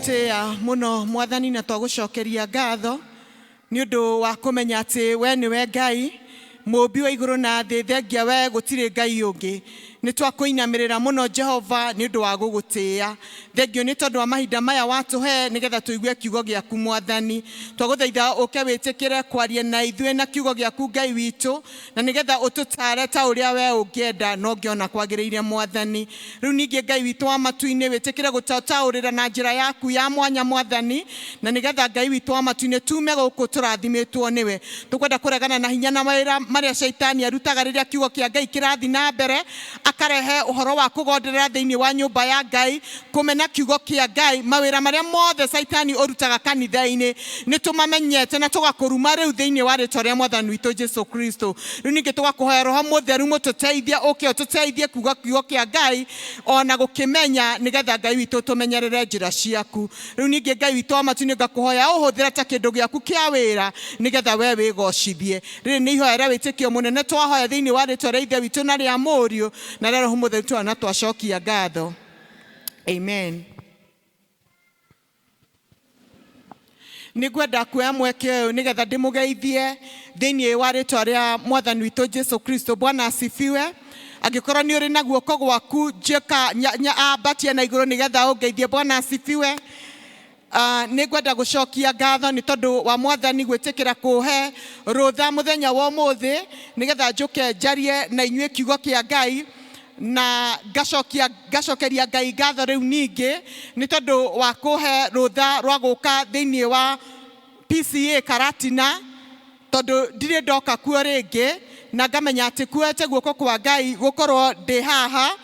Twagũtĩĩa mũno Mwathani na twagũcokeria ngatho nĩ ũndũ wa kũmenya atĩ we nĩwe Ngai mũũmbi wa igũrũ na thĩ, thengia we gũtirĩ Ngai ũngĩ. Nĩ twakũinamĩrĩra mũno Jehova nĩ ũndũ wa gũgũtĩĩa. Thengio nĩ tondũ wa mahinda maya watũhe nĩgetha tũigue kiugo gĩaku Mwathani. Twagũthaitha ũke wĩtĩkĩre kwaria na ithuĩ na kiugo gĩaku Ngai witũ, na nĩgetha ũtũtaare ta ũrĩa we ũngĩenda na ũngĩona kwagĩrĩire Mwathani. Rĩu ningĩ Ngai witũ wa matu-inĩ, wĩtĩkĩre gũtũtaũrĩra na njĩra yaku ya mwanya Mwathani, na nĩgetha Ngai witũ wa matu-inĩ tume gũkũ tũrathimĩtwo nĩwe. Tũkwenda kũregana na hinya na mawĩra marĩa Shaitani arutaga rĩrĩa kiugo kĩa Ngai kĩrathiĩ na mbere, akarehe ũhoro wa kũgonderera thĩinĩ wa nyũmba ya Ngai, kũmena kiugo kĩa Ngai, mawĩra marĩa mothe Shaitani ũrutaga kanitha-inĩ, nĩ tũmamenyete na tũgakũruma rĩu thĩinĩ wa rĩtwa rĩa Mwathani witũ Jesu Kristo. Rĩu ningĩ tũgakũhoya Roho Mũtheru mũtũteithie, ũke ũtũteithie kuga kiugo kĩa Ngai ona gũkĩmenya, nĩgetha Ngai witũ tũmenyerere njĩra ciaku. Rĩu ningĩ Ngai witũ wa matu-inĩ ngakũhoya ũhũthĩre ta kĩndũ gĩaku kĩa wĩra, nĩgetha we wĩgocithie. Rĩrĩ nĩ ihoya rĩa wĩtĩkio mũnene twahoya thĩinĩ wa rĩtwa rĩa Ithe witũ na rĩa Mũriũ na rĩa Roho Mũtheru twana na twacokia ngatho. Amen. Nĩ ngwenda kuoya mweke ũyũ nĩgetha ndĩmũgeithie thĩinĩ wa rĩtwa rĩa Mwathani witũ Jesu Kristo. Bwana asifiwe. Angĩkorwo nĩ ũrĩ na guoko gwaku njĩka ambatia na igũrũ nĩgetha ũngeithie. Bwana asifiwe. Nĩ ngwenda gũcokia ngatho nĩ tondũ wa Mwathani gwĩtĩkĩra kũhe rũtha mũthenya wa ũmũthĩ nĩgetha njũke njarie na inyuĩ kiugo kĩa Ngai, na ngacokeria Ngai ngatho rĩu ningĩ nĩ tondũ wa kũhe rũtha rwa gũka thĩinĩ wa PCEA Karatina, tondũ ndirĩ ndoka kuo rĩngĩ, na ngamenya atĩ kuoete guoko kwa Ngai gũkorwo ndĩ haha,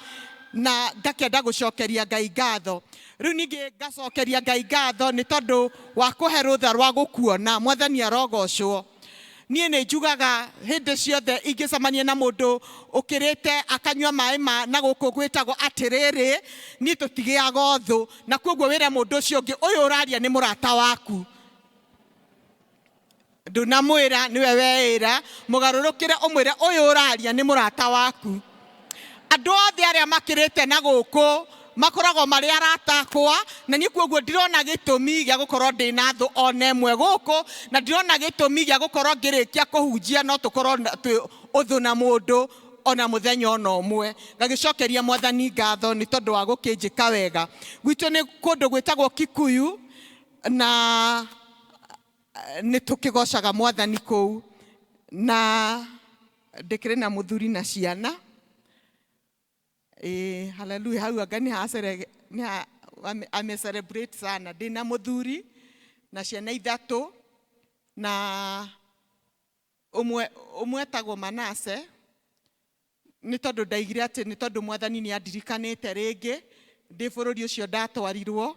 na ngakĩenda gũcokeria Ngai ngatho. Rĩu ningĩ ngacokeria Ngai ngatho nĩ tondũ wa kũhe rũtha rwa gũkuona. Mwathani arogocwo. Niĩ nĩ njugaga hĩndĩ ciothe ingĩcemania na mũndũ ũkĩrĩte akanyua maĩ ma na gũkũ gwĩtagwo atĩrĩrĩ, niĩ tũtigĩaga ũthũ, na koguo wĩre mũndũ ũcio ũngĩ, ũyũ ũraria nĩ mũrata waku. Ndũnamwĩra, nĩwe weĩra, mũgarũrũkĩre ũmwĩre ũyũ ũraria nĩ mũrata waku. Andũ othe arĩa makĩrĩte na gũkũ makoragwo marĩ arata akwa, na niĩ koguo ndirona gĩtũmi gĩa gũkorwo ndĩna thũ ona ĩmwe gũkũ, na ndirona gĩtũmi gĩa gũkorwo ngĩrĩkia kũhunjia no tũkorwo twĩ ũthũ na mũndũ ona mũthenya ona ũmwe. Ngagĩcokeria Mwathani ngatho nĩ tondũ wa gũkĩnjĩka wega. Gwitũ nĩ kũndũ gwĩtagwo Kikuyu, na nĩ tũkĩgocaga Mwathani kũu, na ndĩkĩrĩ na mũthuri na ciana. Ĩĩ, haleluya, hau anga nĩ ha ame celebrate sana. Ndĩna mũthuri na ciana ithatũ, na ũmwe etagwo Manase, nĩ tondũ ndaigire atĩ nĩ tondũ Mwathani nĩ andirikanĩte rĩngĩ ndĩ bũrũri ũcio ndatwarirwo.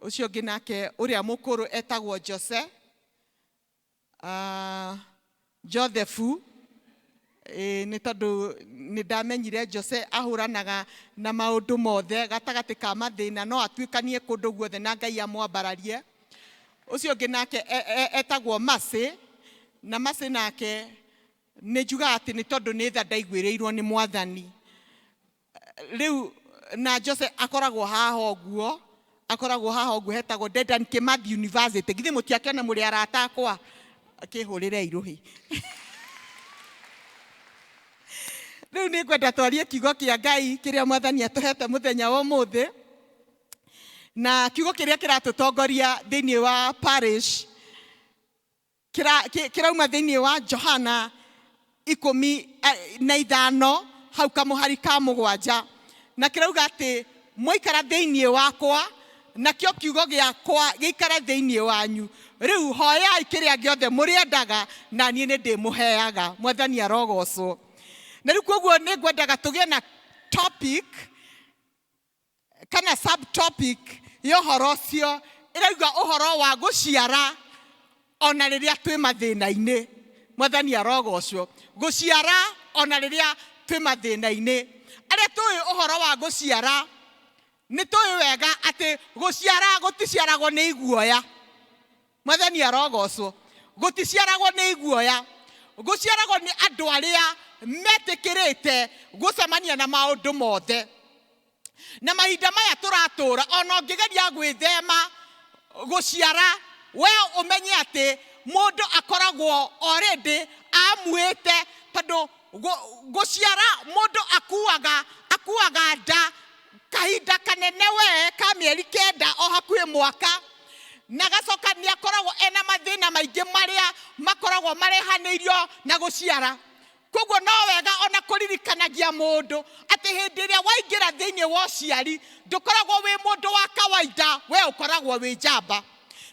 Ũcio ũngĩ nake ũrĩa mũkũrũ etagwo Jose, Josephu, nĩ tondũ nĩ ndamenyire Jose ahũranaga na maũndũ mothe gatagatĩ ka mathĩna, no atuĩkanie kũndũ guothe na Ngai amwambararie. Ũcio ũngĩ nake etagwo Mercy, na Mercy nake nĩ njugaga atĩ nĩ tondũ nĩ tha ndaiguĩrĩirwo nĩ Mwathani. Rĩu na Jose akoragwo haha ũguo, akoragwo haha ũguo hetagwo Dedan Kimathi University. Githĩ mũtiakĩona mũrĩ arata akwa? Kĩhũrĩrei rũhĩ. Rĩu nĩ ngwenda twarie kiugo kĩa Ngai kĩrĩa Mwathani atũhete mũthenya wa ũmũthĩ, na kiugo kĩrĩa kĩratũtongoria thĩinĩ wa parish kĩrauma thĩinĩ wa Johana ikũmi na ithano hau kamũhari ka mũgwanja, na kĩrauga atĩ mwaikara thĩinĩ wakwa nakĩo kiugo gĩakwa gĩikare thĩinĩ wanyu, rĩu hoyai kĩrĩa gĩothe mũrĩendaga na niĩ nĩ ndĩmũheaga. Mwathani arogocwo. Na rĩu koguo nĩ ngwendaga tũgĩe na topic kana subtopic ya ũhoro ũcio ĩrauga ũhoro wa gũciara ona rĩrĩa twĩ mathĩna-inĩ. Mwathani arogocwo. Gũciara ona rĩrĩa twĩ mathĩna-inĩ. Arĩa tũĩ ũhoro wa gũciara nĩ tũĩ wega atĩ gũciara gũticiaragwo nĩ iguoya. Mwathani arogocwo. Gũticiaragwo nĩ iguoya, gũciaragwo nĩ andũ arĩa metĩkĩrĩte gũcemania na maũndũ mothe. Na mahinda maya tũratũra, ona ũngĩgeria gwĩthema gũciara, we ũmenye atĩ mũndũ akoragwo already amuĩte, tondũ gũciara mũndũ akuaga nda kahinda kanene we ka mĩeri 9 o hakuhĩ mwaka, na gacoka nĩ akoragwo ena mathĩna maingĩ marĩa makoragwo marehanĩirio na gũciara. Koguo no wega ona kũririkanagia mũndũ atĩ hĩndĩ ĩrĩa waingĩra thĩinĩ wa ũciari ndũkoragwo wĩ mũndũ wa kawaida, we ũkoragwo wĩ njamba.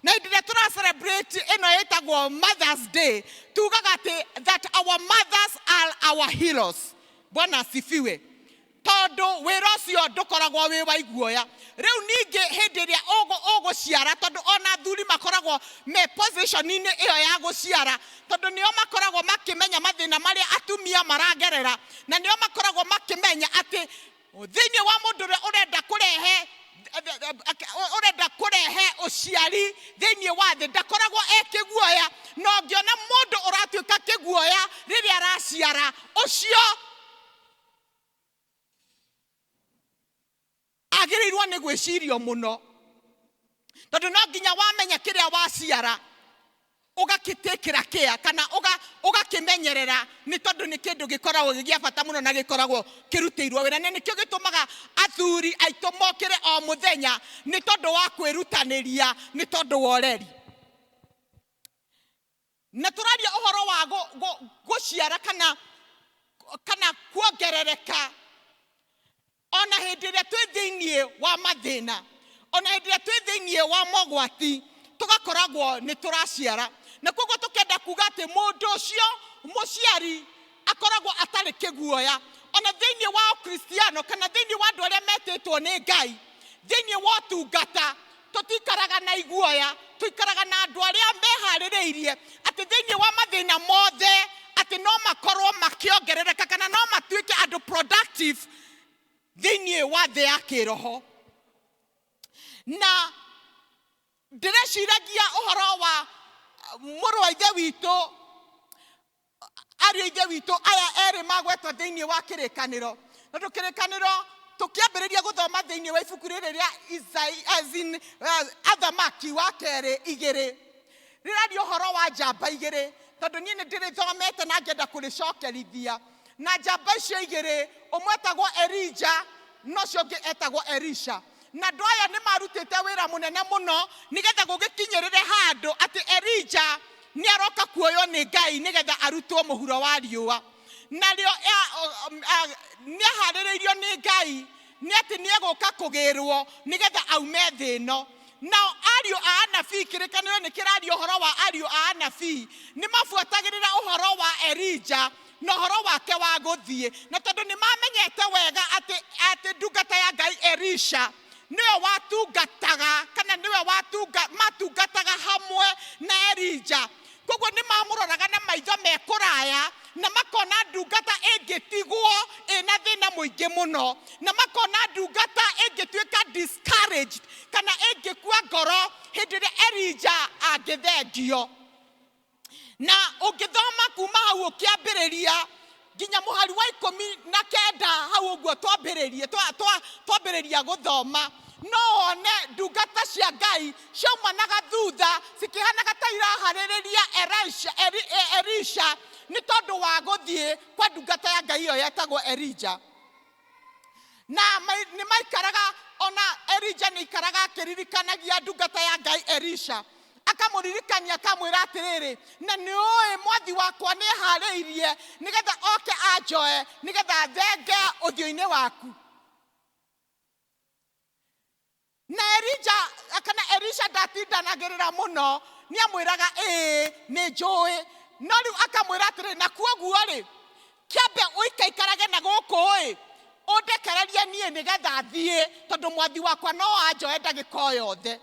Na hĩndĩ ĩrĩa tũra celebrate ĩno ĩtagwo Mother's Day, tugaga atĩ that our mothers are our heroes. Bwana asifiwe. Tondũ wĩra ũcio ndũkoragwo wĩ wa iguoya. Rĩu ningĩ hĩndĩ ĩrĩa ũgũciara, tondũ ona athuri makoragwo me position-inĩ ĩyo ya gũciara, tondũ nĩo makoragwo makĩmenya mathĩna marĩa atumia maragerera, na nĩo makoragwo makĩmenya atĩ thĩinĩ wa mũndũ ũrĩa ũrenda kũrehe ũciari thĩinĩ wa thĩ ndakoragwo e kĩguoya. Na ũngĩona mũndũ ũratuĩka kĩguoya rĩrĩa araciara, ũcio agĩrĩirwo nĩ gwĩcirio mũno, tondũ no nginya wamenya kĩrĩa waciara ũgakĩtĩkĩra kĩa kana ũgakĩmenyerera, nĩ tondũ nĩ kĩndũ gĩkoragwo gĩ gĩa bata mũno na gĩkoragwo kĩrutĩirwo wĩra. Na nĩkĩo gĩtũmaga athuri aitũ mokĩre o mũthenya, nĩ tondũ wa kwĩrutanĩria, nĩ tondũ wa ũreri. Na tũraria ũhoro wa gũciara kana kuongerereka ona hĩndĩ ĩrĩa twĩ thĩinĩ wa mathĩna, ona hĩndĩ ĩrĩa twĩ thĩinĩ wa mogwati, tũgakoragwo nĩ tũraciara. Na koguo tũkenda kuga atĩ mũndũ ũcio mũciari akoragwo atarĩ kĩguoya. Ona thĩinĩ wa Ũkristiano kana thĩinĩ wa andũ arĩa metĩtwo nĩ Ngai, thĩinĩ wa ũtungata tũtikaraga na iguoya, tũikaraga na andũ arĩa meharĩrĩirie atĩ thĩinĩ wa mathĩna mothe atĩ no makorwo makĩongerereka kana no matuĩke andũ productive thĩinĩ wa thĩ ya kĩroho. Na ndĩreciragia ũhoro wa mũrũ wa ithe witũ, ariũ a ithe witũ aya erĩ magwetwo thĩinĩ wa kĩrĩkanĩro. Tondũ kĩrĩkanĩro tũkĩambĩrĩria gũthoma thĩinĩ wa ibuku rĩrĩ rĩa Isai, as in, Athamaki wa kerĩ igĩrĩ, rĩraria ũhoro wa njamba igĩrĩ, tondũ niĩ nĩ ndĩrĩthomete na ngenda kũrĩcokerithia. Na njamba icio igĩrĩ, ũmwe etagwo Elija na ũcio ũngĩ etagwo Elisha. Na andũ aya nĩ marutĩte wĩra mũnene mũno nĩgetha gũgĩkinyĩrĩre handũ atĩ Elija nĩ aroka kuoywo nĩ Ngai nĩgetha arutwo mũhuro wa riũa. Narĩo nĩ aharĩrĩirio nĩ Ngai nĩ atĩ nĩ egũka kũgĩrwo nĩgetha aume thĩ ĩno. Nao ariũ a anabii, kĩrĩkanĩro nĩ kĩraria ũhoro wa ariũ a anabii, nĩ mabuatagĩrĩra ũhoro wa Elija na ũhoro wake wa gũthiĩ. Na tondũ nĩ mamenyete wega atĩ ndungata ya Ngai Elisha nĩwe watungataga, kana nĩwe matungataga hamwe na Elija. Koguo nĩ mamũroraga na maitho me kũraya, na makona ndungata ĩngĩtigwo ĩna thĩna mũingĩ mũno, na makona ndungata ĩngĩtuĩka discouraged kana ĩngĩkua ngoro hĩndĩ ĩrĩa Elija angĩthengio. Na ũngĩthoma kuma hau ũkĩambĩrĩria nginya mũhari wa 19 hau ũguo twambĩrĩria gũthoma, no wone ndungata cia Ngai ciaumanaga thutha cikĩhanaga ta iraharĩrĩria Elisha nĩ tondũ wa gũthiĩ kwa ndungata ya Ngai ĩyo yetagwo Elija. Na nĩ maikaraga, ona Elija nĩ aikaraga akĩririkanagia ndungata ya Ngai Elisha, akamũririkania akamwĩra atĩrĩrĩ, na nĩ ũĩ mwathi wakwa nĩ eharĩirie nĩgetha oke anjoe nĩgetha thenge ũthiũ-inĩ waku. Na Elija kana Elisha ndatindanagĩrĩra mũno, nĩ amwĩraga ĩĩ nĩ njũĩ, no rĩu akamwĩra atĩrĩ, na kuoguo rĩ kĩambe ũikaikarage na gũkũ ĩ, ũndekererie niĩ nĩgetha thiĩ, tondũ mwathi wakwa no anjoe ndagĩka o yothe.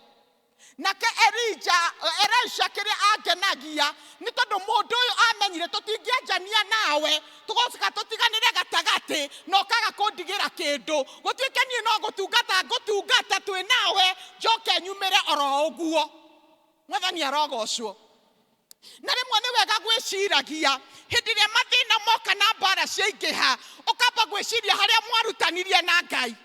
Nake Elisha kĩrĩa angenagia nĩ tondũ mũndũ ũyũ amenyire tũtingĩanjania nawe, tũgocoka tũtiganĩre gatagatĩ na ũkaga kũndigĩra kĩndũ, gũtuĩke niĩ no gũtungata ngũtungata twĩ nawe, njoke nyumĩre oro ũguo. Mwathani arogocwo. Na rĩmwe nĩ wega gwĩciragia hĩndĩ ĩrĩa mathĩna moka na mbara ciaingĩha, ũkamba gwĩciria harĩa mwarutanirie na Ngai.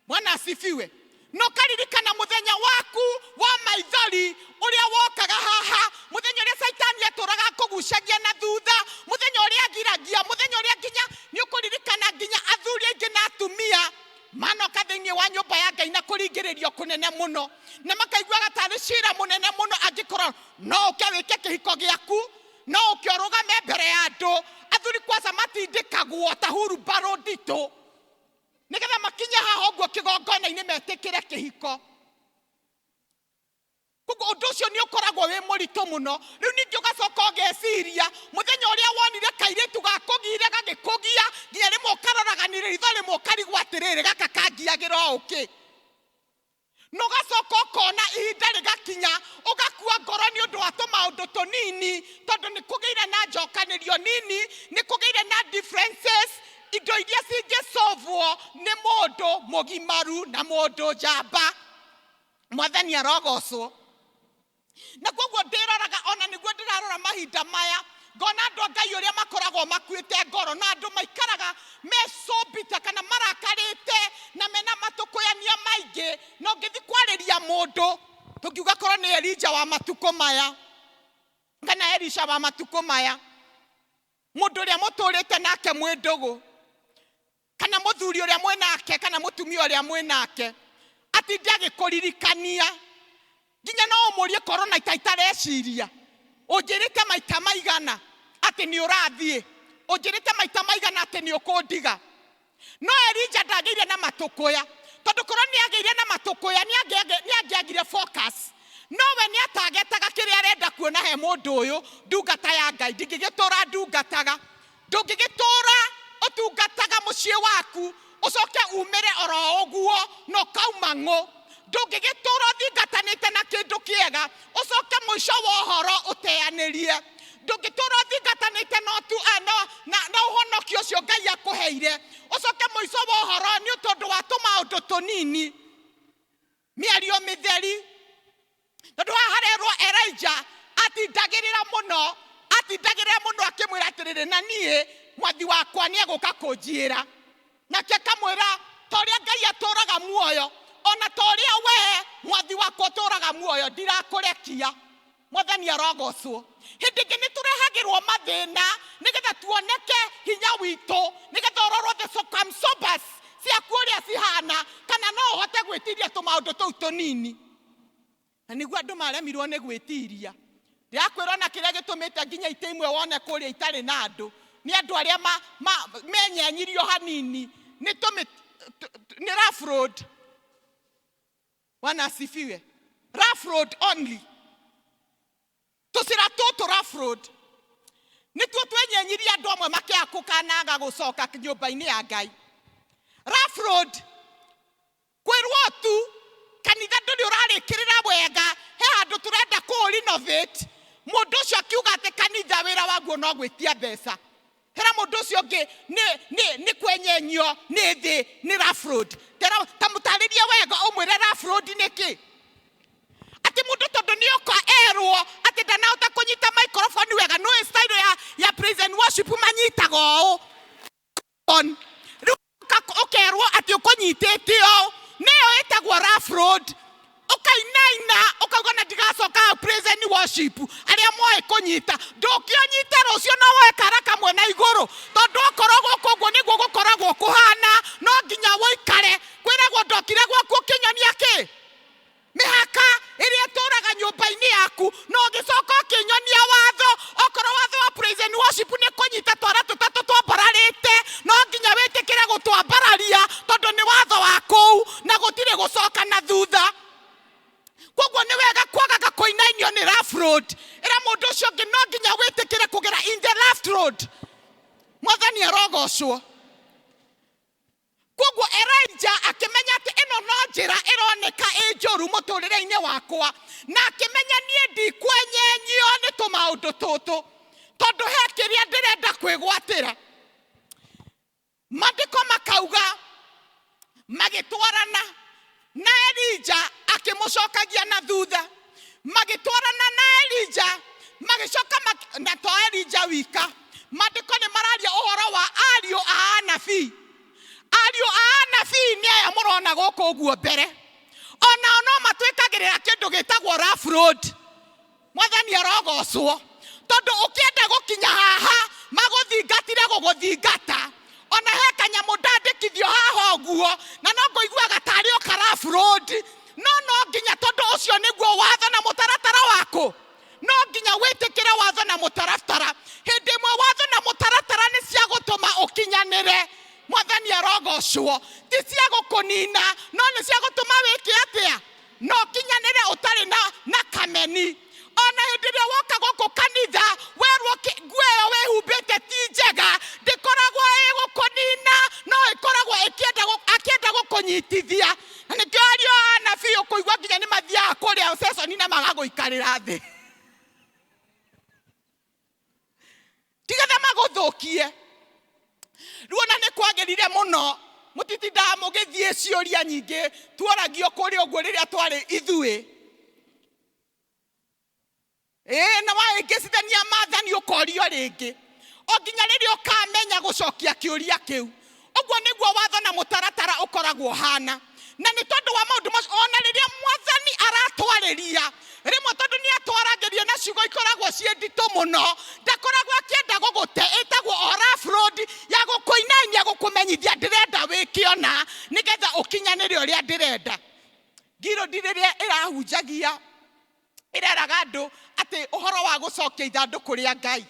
Bwana asifiwe. Na ũkaririkana mũthenya waku wa maithori ũrĩa wokaga haha, mũthenya ũrĩa caitani atũraga akũgucagia na thutha, mũthenya ũrĩa agiragia, mũthenya ũrĩa nginya nĩ ũkũririkana nginya athuri aingĩ na atumia manoka thĩinĩ wa nyũmba ya Ngai na kũringĩrĩrio kũnene mũno, na makaiguaga tarĩ cira mũnene mũno angĩkorwo no ũke wĩke kĩhiko gĩaku, no ũke ũrũgame mbere ya andũ. Athuri kwanza matindĩkagwo ta hurumbarũ nditũ nĩgetha makinye haha ũguo kĩgongona-inĩ metĩkĩre kĩhiko. Koguo ũndũ ũcio nĩ ũkoragwo wĩ mũritũ mũno. Rĩu ningĩ ũgacoka ũgeciria mũthenya ũrĩa wonire kairĩtu gakũgire gagĩkũgia, nginya rĩmwe ũkaroraganĩria ritho rĩmwe ũkarigwo atĩrĩrĩ, gaka kangiagĩra ũkĩ. Na ũgacoka ũkona ihinda rĩgakinya ũgakua ngoro nĩ ũndũ wa tũmaũndũ tũnini, tondũ nĩ kũgĩire na njokanĩrio nini, nĩ kũgĩire na differences, indo iria cingĩcovwo nĩ mũndũ mũgimaru na mũndũ njamba. Mwathani arogocwo. Na koguo ndĩroraga, ona nĩguo ndĩrarora mahinda maya, ngona andũ a Ngai ũrĩa makoragwo makuĩte ngoro, na andũ maikaraga mecũmbĩte kana marakarĩte na mena matũkũyania maingĩ. Na ũngĩthiĩ kwarĩria mũndũ, tũngiuga korwo nĩ Elija wa matukũ maya kana Elisha wa matukũ maya, mũndũ ũrĩa mũtũrĩte nake mwĩ ndũgũ, kana mũthuri ũrĩa mwĩ nake kana mũtumia ũrĩa mwĩ nake, atinde agĩkũririkania nginya no ũmũrie korwo na ita itareciria, ũnjĩrĩte maita maigana atĩ nĩ ũrathiĩ, ũnjĩrĩte maita maigana atĩ nĩ ũkũndiga. No Elija ndagĩire na matũkũya, tondũ korwo nĩ agĩire na matũkũya nĩ angĩagire focus. No we nĩ atagetaga kĩrĩa arenda kuona he mũndũ ũyũ, ndungata ya Ngai, ndingĩgĩtũra ndungataga. Ndũngĩgĩtũra ũtungataga mũciĩ waku ũcoke umĩre oro ũguo na ũkauma ng'ũ. Ndũngĩgĩtũra ũthingatanĩte na kĩndũ kĩega ũcoke mũico wa ũhoro ũteanĩrie. Ndũngĩtũra ũthingatanĩte na ũhonokio ũcio Ngai akũheire ũcoke mũico wa ũhoro nĩ tondũ wa tũmaũndũ tũnini, mĩario mĩtheri. Tondũ haha harerwo Elijah atindagĩrĩra mũno, atindagĩrĩra mũno akĩmwĩra atĩrĩrĩ, na niĩ mwathi wakwa nĩ egũka kũnjĩra. Nake akamwĩra, ta ũrĩa Ngai atũraga muoyo, ona ta ũrĩa we mwathi wakwa ũtũraga muoyo, ndirakũrekia. Mwathani arogocwo. Hĩndĩ ĩngĩ nĩ tũrehagĩrwo mathĩna nĩgetha tuoneke hinya witũ, nĩgetha ũrorwo the circumstances ciaku ũrĩa cihana, kana no ũhote gwĩtiria tũmaũndũ tũu tũnini. Na nĩguo andũ maremirwo nĩ gwĩtiria. Ndĩrakwĩra ona kĩrĩa gĩtũmĩte nginya itĩ imwe wone kũrĩa itarĩ na andũ, nĩ andũ arĩa menyenyirio hanini nĩ rough road. Bwana asifiwe. Rough road only. Tũcĩra tũtũ rough road nĩtuo twenyenyirie andũ amwe makĩaga kũkanaga gũcoka nyũmba-inĩ ya Ngai. Rough road kwĩrwo tu kanitha ndũrĩ ũrarĩkĩrĩra wega, he handũ tũrenda kũ renovate. Mũndũ ũcio akiuga atĩ kanitha wĩra waguo no gwĩtia mbeca. Hera mũndũ ũcio ũngĩ nĩ kwenyenyio nĩ thĩ, nĩ rough road. Ta mũtarĩrie wega ũmwĩre rough road nĩ kĩ. Atĩ mũndũ tondũ nĩ oka erwo atĩ ndanahota kũnyita microphone wega, nĩ style ya praise and worship manyitaga ũũ. Rĩu ũkerwo atĩ ũkũnyitĩte ũũ, nĩyo ĩtagwo rough road. Ũkainaina ũkauga na ndigacoka hau praise and worship, arĩa moĩ kũnyita ndũngĩonyite rũciũ no woe kara kamwe na igũrũ, tondũ okorwo gũkũ ũguo nĩguo gũkoragwo kũhana, no nginya ũikare. Kwĩragwo ndokire gwaku ũkĩnyonia kĩ mĩhaka ĩrĩa ĩtũraga nyũmba-inĩ yaku, na ũgĩcoka ũkĩnyonia watho. Okorwo watho wa praise and worship nĩ kũnyita twara tũtatũ twambararĩte, no nginya wĩtĩkĩre gũtwambararia tondũ nĩ watho wa kũu na gũtirĩ gũcoka na thutha. Koguo nĩ wega kwagaga kũinainio nĩ rough road. Ĩra mũndũ ũcio ũngĩ no nginya wĩtĩkĩre kũgera in the rough road. Mwathani arogocwo. Koguo Elijah akĩmenya atĩ ĩno no njĩra ĩroneka ĩ njũru mũtũrĩre-inĩ wakwa, na akĩmenya niĩ ndikwenyenyio nĩ tũmaũndũ tũtũ, tondũ he kĩrĩa ndĩrenda kwĩgwatĩra. Maandĩko makauga magĩtwarana na Elijah akĩmũcokagia na thutha, magĩtwarana na Elijah magĩcoka na to Elijah wika. Maandĩko nĩ mararia ũhoro wa ariũ a anabii. Ariũ a anabii nĩ aya mũrona mũrona gũkũ ũguo mbere onao no matwĩkagĩrĩra kĩndũ gĩtagwo rough road. Mwathani arogocwo, tondũ ũkĩenda gũkinya haha magũthingatire gũgũthingata. Ona he kanyamũ ndandĩkithio haha ũguo, na no ngũiguaga tarĩ o ka rough road, no no nginya, tondũ ũcio nĩguo watho na mũtaratara waku, no nginya wĩtĩkĩre watho na mũtaratara. Hĩndĩ ĩmwe watho na mũtaratara nĩ cia gũtũma ũkinyanĩre. Mwathani arogocwo. Ti cia gũkũnina, no nĩ cia gũtũma wĩke atĩa? No ũkinyanĩre ũtarĩ na kameni. Ona hĩndĩ ĩrĩa woka gũkũ kanitha werwo nguo ĩyo wĩhumbĩte ti njega, ndĩkoragwo ĩgũkũnina, no ĩkoragwo akĩenda gũkũnyitithia. Na nĩkĩo ariũ a anabii ũkũigua nginya nĩ mathiaga kũrĩa ceconi na magagũikarĩra thĩ tigetha magũthũkie. Rĩu ona nĩ kwagĩrire mũno, mũtitindaga mũgĩthiĩ ciũria nyingĩ tuoragio kũrĩa ũguo rĩrĩa twarĩ ithuĩ. Ĩĩ, na waĩngĩcithania maathani ũkorio rĩngĩ o nginya rĩrĩa ũkamenya gũcokia kĩũria kĩu. Ũguo nĩguo watho na mũtaratara ũkoragwo ũhana. Na nĩ tondũ wa maũndũ macio, ona rĩrĩa mwathani aratwarĩria rĩmwe, tondũ nĩ atwaragĩria na ciugo ikoragwo ciĩ nditũ mũno, ndakoragwo akĩenda gũgũte, ĩtagwo o rough road ya gũkũinainia, gũkũmenyithia ndĩrenda wĩke ona nĩgetha ũkinyanĩre ũrĩa ndĩrenda. Ngirũndi rĩrĩa ĩrahunjagia ĩreraga andũ atĩ ũhoro wa gũcokia ithandũkũ rĩa Ngai,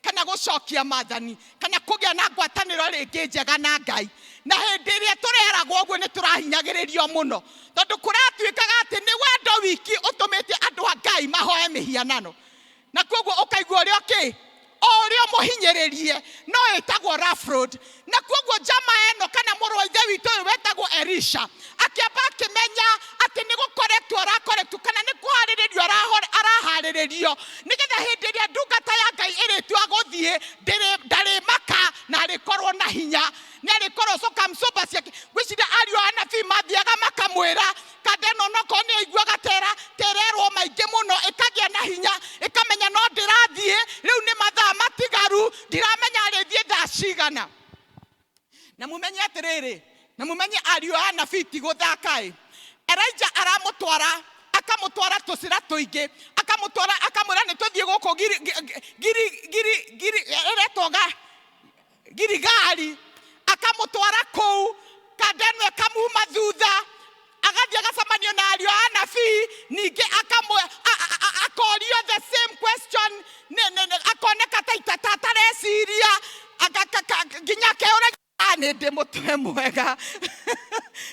kana gũcokia maathani, kana kũgĩa na ngwatanĩro rĩngĩ njega na Ngai. Na hĩndĩ ĩrĩa tũreragwo ũguo nĩ tũrahinyagĩrĩrio mũno, tondũ kũratuĩkaga atĩ nĩ wendo wiki ũtũmĩte andũ a Ngai mahoe mĩhianano, na koguo ũkaigua ũrĩa ũkĩ o ũrĩa ũmũhinyĩrĩrie, no ĩtagwo rough road. Na koguo njama ĩno kana mũrũ wa ithe witũ ũyũ wetagwo Elisha akĩamba akĩmenya atĩ nĩ gũkorektwo arakorektwo, kana nĩ kũharĩrĩrio araharĩrĩrio, nĩgetha hĩndĩ ĩrĩa ndungata ya Ngai ĩrĩtua gũthiĩ ndarĩmaka na arĩkorwo na hinya, nĩ arĩkorwo coka mcumba ciake. Ngwĩciria ariũ a anabii mathiaga makamwĩra kanda ĩno, onokorwo nĩ aiguaga tererwo maingĩ mũno, ĩkagĩa na hinya, ĩkamenya no ndĩrathiĩ rĩu, nĩ mathaa matigaru, ndiramenya arĩthiĩ thaa cigana. Na mumenye atĩrĩrĩ, na mumenye ariũ a anabii ti gũthaka ĩ. Elijah aramũtwara, akamũtwara tũcĩra tũingĩ, akamũtwara, akamwĩra nĩ tũthiĩ gũkũ giri giri giri giri ĩretwo ga Giligali, akamũtwara kũu, kanda ĩno ĩkamuma thutha, agathiĩ agacemanio na ariũ a anabii ningĩ, akorio the same question, akoneka ta itata atareciria, nginya akeũragia, nĩ ndĩ mũtwe mwega,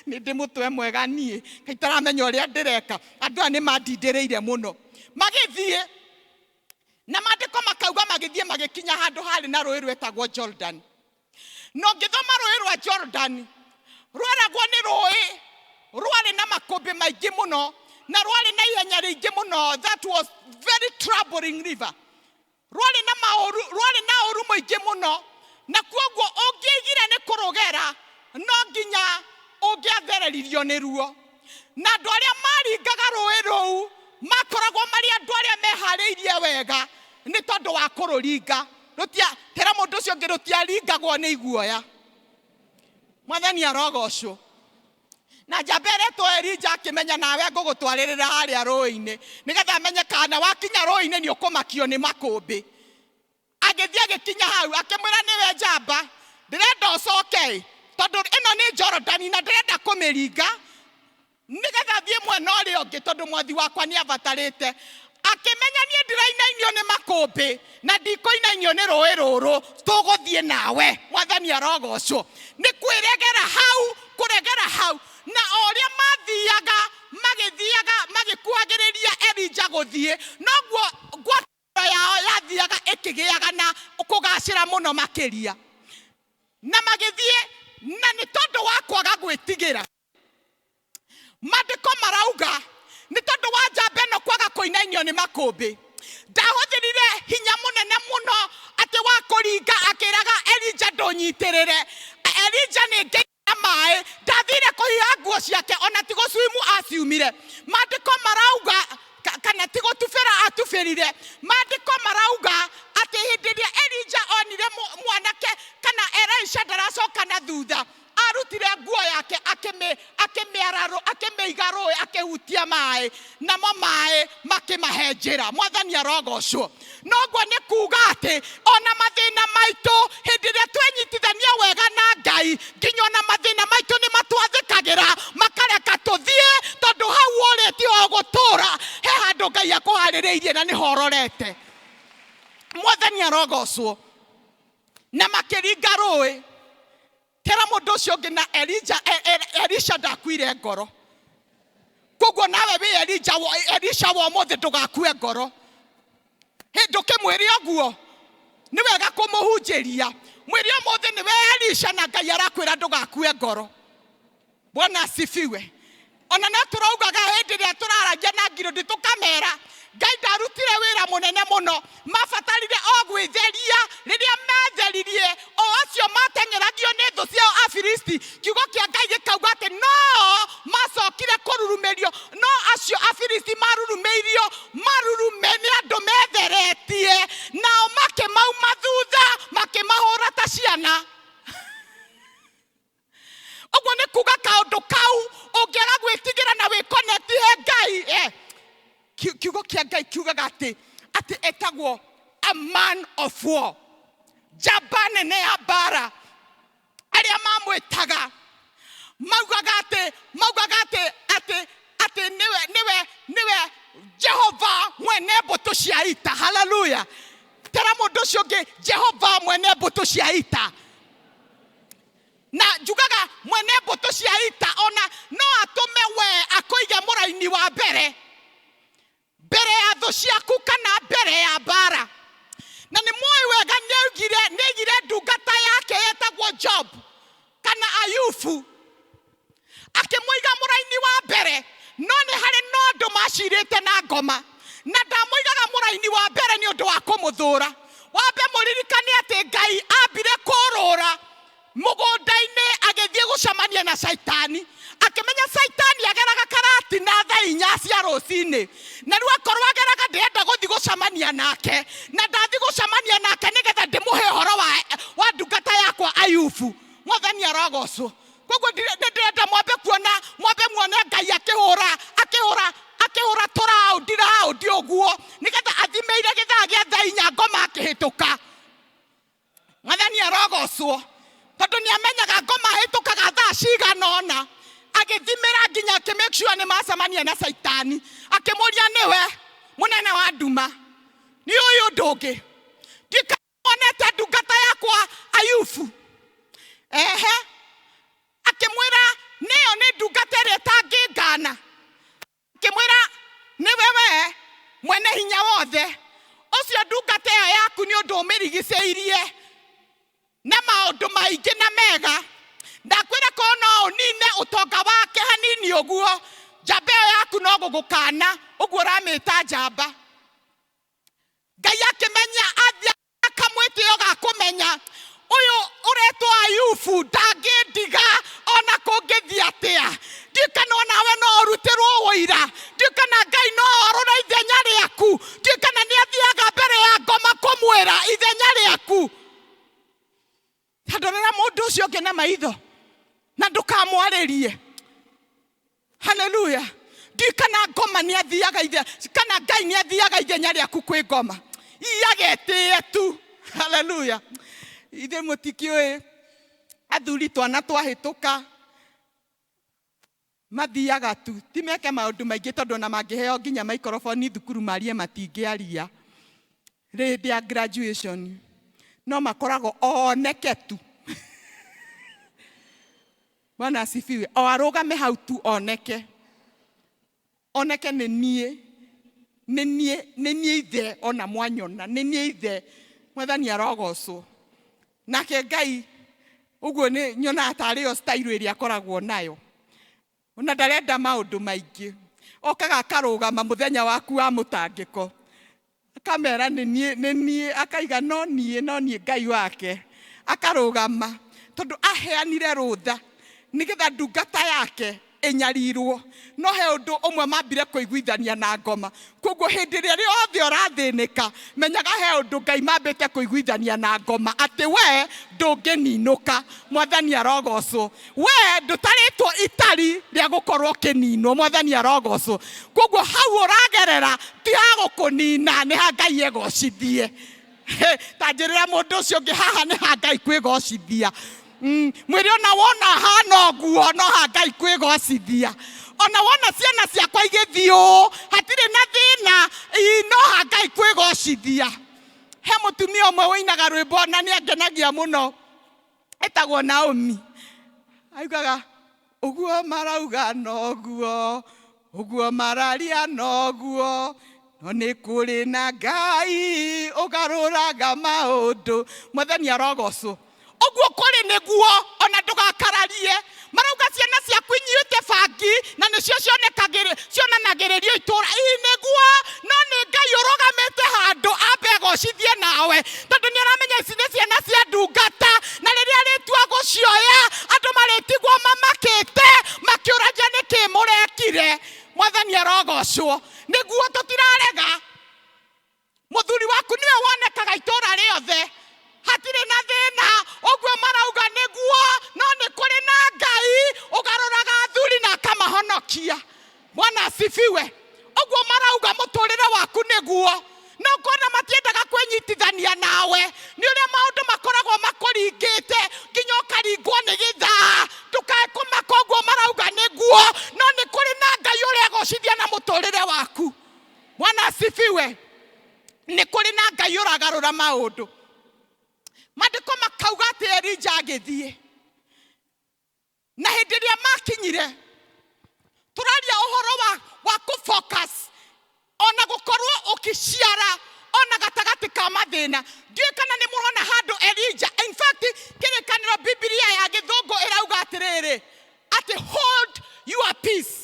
nĩ ndĩ mũtwe mwega niĩ, kaĩ itaramenya ũrĩa ndĩreka, andũ aya nĩ mandindĩrĩire mũno. Magĩthiĩ na maandĩko makauga magĩthiĩ magĩkinya handũ harĩ na rũĩ rwetagwo Jordan. Na ũngĩthoma rũĩ rwa Jordan, rweragwo nĩ rũĩ rwarĩ na makũmbĩ maingĩ mũno na rwarĩ na ihenya rĩingĩ mũno. That was very troubling river. Rwarĩ na maũru, rwarĩ na ũru mũingĩ mũno, na kuoguo ũngĩaigire nĩ kũrũgera, no nginya ũngĩathereririo nĩ ruo. Na andũ arĩa maringaga rũĩ rũu makoragwo marĩ andũ arĩa meharĩirie wega nĩ tondũ wa kũrũringa. Rũtia tĩra mũndũ ũcio ũngĩ, rũtiaringagwo nĩ iguoya. Mwathani arogocwo. Na njamba ĩretwo Elija akĩmenya nawe ngũgũtwarĩrĩra harĩa rũĩ-inĩ, nĩgetha amenye kana wakinya rũĩ-inĩ nĩ ũkũmakio nĩ makũmbĩ. Agĩthiĩ agĩkinya hau, akĩmwĩra, nĩwe njamba, ndĩrenda ũcoke, tondũ ĩno nĩ Jorodani na ndĩrenda kũmĩringa nĩgetha thiĩ mwena ũrĩa ũngĩ, tondũ mwathi wakwa nĩ abatarĩte. Akĩmenya niĩ ndirainainio nĩ makũmbĩ na ndikũinainio nĩ rũĩ rũrũ, tũgũthiĩ nawe. Mwathani arogocwo. Nĩ kwĩregera hau, kũregera hau, na o ũrĩa mathiaga magĩthiaga magĩkuhagĩrĩria Elija gũthiĩ, noguo ngwatanĩro yao yathiaga ĩkĩgĩaga na kũgacĩra mũno makĩria. Na magĩthiĩ, na nĩ tondũ wa kwaga gwĩtigĩra, maandĩko marauga nĩ tondũ wa njamba ĩno kwaga kũinainio nĩ makũmbĩ, ndahũthĩrire hinya mũnene mũno atĩ wa kũringa, akĩraga Elija, ndũnyitĩrĩre Elija, nĩ ngĩina maĩ. Ndathire kũhiha nguo ciake, ona ti gũcuimu aciumire, maandĩko marauga, kana ti gũtubĩra atubĩrire. Maandĩko marauga atĩ hĩndĩ ĩrĩa Elija onire mwanake kana Elisha ndaracoka na thutha, arutire nguo yake. Akĩmĩara akĩmĩiga rũĩ, akĩhutia maĩ, namo maĩ makĩmahe njĩra. Mwathani arogocwo. Noguo nĩ kuga atĩ ona mathĩna maitũ, hĩndĩ ĩrĩa twenyitithania wega na Ngai, nginya ona mathĩna maitũ nĩ matwathĩkagĩra, makareka tũthiĩ, tondũ hau ũrĩ ti ho gũtũra, he handũ Ngai akũharĩrĩirie na nĩho ũrorete. Mwathani arogocwo. Na makĩringa rũĩ. Tera mũndũ ũcio ũngĩ, na Elija, Elisha ndakuire ngoro. Koguo nawe wĩ Elija, Elisha wa ũmũthĩ, ndũgakue ngoro. Hĩndĩ ũkĩmwĩre ũguo, nĩ wega kũmũhunjĩria. Mwĩre ũmũthĩ nĩwe Elisha na Ngai arakwĩra ndũgakue ngoro. Bwana asifiwe. Ona no tũraugaga hĩndĩ ĩrĩa tũraragia na ngirũndi, tũkamera Ngai ndarutire wĩra mũnene mũno, mabatarire o gwĩtheria. Rĩrĩa metheririe, o acio mateng'eragio nĩ thũ ciao Afilisti, kiugo kĩa Ngai gĩkauga atĩ no macokire kũrurumĩrio, no acio Afilisti marurumĩirio marurume nĩ andũ metheretie, nao makĩmauma thutha makĩmahũra ta ciana. Ũguo nĩ kuga kaũndũ kau ũngĩaga gwĩtigĩra na wĩconnect he Ngai, kiugo kĩa Ngai kiugaga atĩ etagwo a man of war, njamba nene ya mbara. Arĩa mamwĩtaga maugaga atĩ nĩwe Jehova mwene mbũtũ cia ita. Haleluya. Tera mũndũ ũcio ũngĩ, Jehova mwene mbũtũ cia ita. Na njugaga mwene mbũtũ cia ita ona no atũme we akũige mũraini wa mbere, mbere ya thũ ciaku kana mbere ya mbara. Na nĩ moĩ wega nĩaigire ndungata yake yetagwo Job kana Ayubu, akĩmũiga mũraini wa mbere. No nĩ harĩ no andũ macirĩte na ngoma, na ndamũigaga mũraini wa mbere nĩ ũndũ wa kũmũthũra. Wambe mũririkane atĩ Ngai ambire kũrũra mũgũnda-inĩ agĩthiĩ gũcemania na Caitani, akĩmenya Caitani ageraga karatina thaa 4 cia rũcinĩ, na rĩu akorwo ageraga, ndĩrenda gũthiĩ gũcemania nake, na ndathiĩ gũcemania nake nĩgetha ndĩmũhe ũhoro wa ndungata yakwa Ayubu. Mwathani arogocwo. Koguo nĩ ndĩrenda mwambe kuona, mwambe muone Ngai akĩhũra tũraũndi raũndi ũguo, nĩgetha athimĩire gĩthaa gĩa thaa 4 ngoma akĩhĩtũka. Mwathani arogocwo, tondũ nĩ amenyaga ngoma hĩtũkaga thaa cigana ũna. Agĩthimĩra nginya akĩ make sure nĩ macemania na Caitani, akĩmũria, "Nĩwe mũnene wa nduma, nĩ ũyũ ũndũ ũngĩ ndikanonete ndungata yakwa Ayubu?" Ehe, akĩmwĩra, "Nĩyo nĩ ndungata ĩrĩa ĩtangĩngana." Akĩmwĩra, "Nĩwe we mwene hinya wothe ũcio, ndungata ĩyo yaku nĩ ũndũ ũmĩrigicĩirie na maũndũ maingĩ na mega. Ndakwĩra korwo no ũnine ũtonga wake hanini ũguo, njamba ĩyo yaku no gũgũkana ũguo ũramĩta njamba." Ngai akĩmenya athiĩ akamwĩtĩo ga kũmenya ũyũ ũretwo Ayubu ndangĩndiga ona kũngĩthiĩ atĩa. Ndiũkana onawe no ũrutĩrwo ũira. Ndiũkana Ngai no orũre ithenya rĩaku. Ndiũkana nĩ athiaga mbere ya ngoma kũmwĩra ithenya rĩaku. Tandorera mũndũ ũcio ũngĩ na maitho na ndũkamwarĩrie. Haleluya. Ndiũkana ngoma nĩ athiaga ithe kana Ngai nĩ athiaga ithenya rĩaku kwĩ ngoma iyagetĩe tu. Haleluya. Ithuĩ mũtikĩũĩ athuri, twana twahĩtũka mathiaga tu, ti meke maũndũ maingĩ, tondũ ona mangĩheo nginya maikoroboni thukuru marie matingĩaria hĩndĩ ya graduation, no makoragwo oneke tu. Bwana asifiwe. O arũgame hau tu, oneke, oneke nĩ niĩ, nĩ niĩ, nĩ niĩ ithe, ona mwanyona nĩ niĩ ithe. Mwathani arogocwo. Nake Ngai ũguo nĩ nyonaga tarĩ yo style ĩrĩa akoragwo nayo, ona ndarenda maũndũ maingĩ. Okaga akarũgama mũthenya waku wa mũtangĩko, akamera, "Nĩ niĩ, nĩ niĩ." Akaiga, "No niĩ, no niĩ Ngai wake." Akarũgama tondũ aheanire rũtha nĩgetha ndungata yake. Ĩnyarirwo, no he ũndũ ũmwe mambire kũiguithania na ngoma. Koguo hĩndĩ ĩrĩa rĩothe ũrathĩnĩka, menyaga he ũndũ Ngai mambĩte kũiguithania na ngoma, atĩ we ndũngĩninũka. Mwathani arogocwo. We ndũtarĩtwo itari rĩa gũkorwo ũkĩninwo. Mwathani arogocwo. Koguo hau ũragerera ti ha gũkũnina, nĩ ha Ngai egocithie. Ta njĩrĩra mũndũ ũcio ũngĩ, haha nĩ ha Ngai kwĩgocithia. Mwĩrĩ ona wona hana ũguo, no ha Ngai kwĩgocithia. Ona wona ciana ciakwa igĩthiĩ ũũ, hatirĩ na thĩna, no ha Ngai kwĩgocithia. He mũtumia ũmwe ũinaga rwĩmbo na nĩ angenagia mũno, etagwo Naomi. Augaga ũguo marauga noguo, ũguo mararia noguo, no nĩ kũrĩ na Ngai ũgarũraga maũndũ. Mwathani arogocwo. Ũguo kũrĩ nĩguo, ona ndũgakararie. Marauga ciana ciaku inyuĩte bangi na nĩcio cionanagĩrĩrio itũra. Ii nĩguo, no nĩ Ngai ũrũgamĩte handũ ambe agocithie nawe, tondũ nĩ aramenya ici nĩ ciana cia ndungata, na rĩrĩa arĩtua gũcioya andũ marĩtigwo mamakĩte makĩũragia nĩkĩ mũrekire. Mwathani arogocwo. Nĩguo tũtirarega. Mũthuri waku nĩwe wonekaga itũra rĩothe, hatirĩ na thĩna. Ũguo marauga nĩguo, no nĩ kũrĩ na Ngai ũgarũraga athuri na akamahonokia. Bwana asifiwe. Ũguo marauga mũtũrĩre waku nĩguo, no kona matiendaga kwĩnyitithania nawe nĩ ũrĩa maũndũ makoragwo makũringĩte nginya ũkaringwo nĩ gĩthaa. Ndũkae kũmaka, ũguo marauga nĩguo, no nĩ kũrĩ na Ngai ũregocithia na mũtũrĩre waku. Bwana asifiwe. Nĩ kũrĩ na Ngai ũragarũra maũndũ. Maandĩko makauga atĩ Elija agĩthiĩ, na hĩndĩ ĩrĩa makinyire, tũraria ũhoro wa kũ-focus ona gũkorwo ũkĩciara ona gatagatĩ ka mathĩna. Ndiũĩ kana nĩ mũrona handũ Elija, in fact kĩrĩkanĩro Bibilia ya gĩthũngũ ĩrauga atĩrĩrĩ, atĩ hold your peace,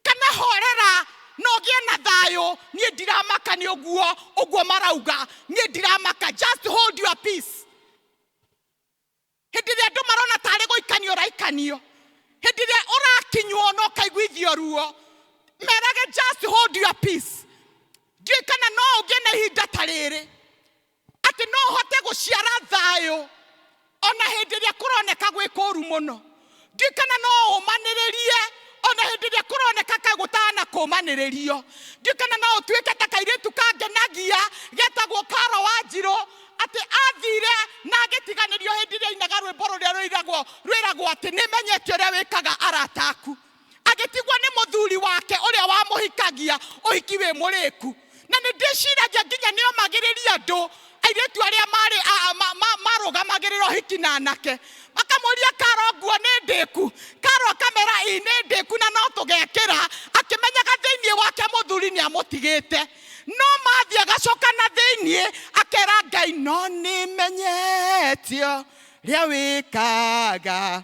kana horera na ũgĩe na thayũ. Niĩ ndiramaka nĩ ũguo ũguo marauga, niĩ ndiramaka, just hold your peace. Hĩndĩ ĩrĩa andũ marona tarĩ gũikanio ũraikanio, hĩndĩ ĩrĩa ũrakinywo na ũkaiguithio ruo, merage just hold your peace. Ndiũĩ kana no ũgĩe na ihinda ta rĩrĩ atĩ no ũhote gũciara thayũ ona hĩndĩ ĩrĩa kũroneka gwĩ kũũru mũno. Ndiũĩ kana no ũmanĩrĩrie ona hĩndĩ ĩrĩa kũroneka ka gũtana kũmanĩrĩrio. Ndiũĩ kana no ũtuĩke ta kairĩtu kangenagia getagwo Karo wa Njirũ, atĩ athire na agĩtiganĩrio hĩndĩ ĩrĩa ainaga rwĩmbo rũrĩa rwĩragwo atĩ nĩmenyete ũrĩa wĩkaga arata aku. Agĩtigwo nĩ mũthuri wake ũrĩa wamũhikagia ũhiki wĩ mũrĩku. Na nĩ ndĩciragia nginya nĩomagĩrĩria andũ airĩtu arĩa marũgamagĩrĩra ũhiki na anake, makamũria Karo nguo nĩ ndĩku? Karo akamera ĩ nĩ ndĩku na no tũgekĩra, akĩmenyaga thĩinĩ wake mũthuri nĩ amũtigĩte. No mathiĩ agacoka na thĩinĩ akera Ngai, no nĩmenyetio rĩa wĩkaga.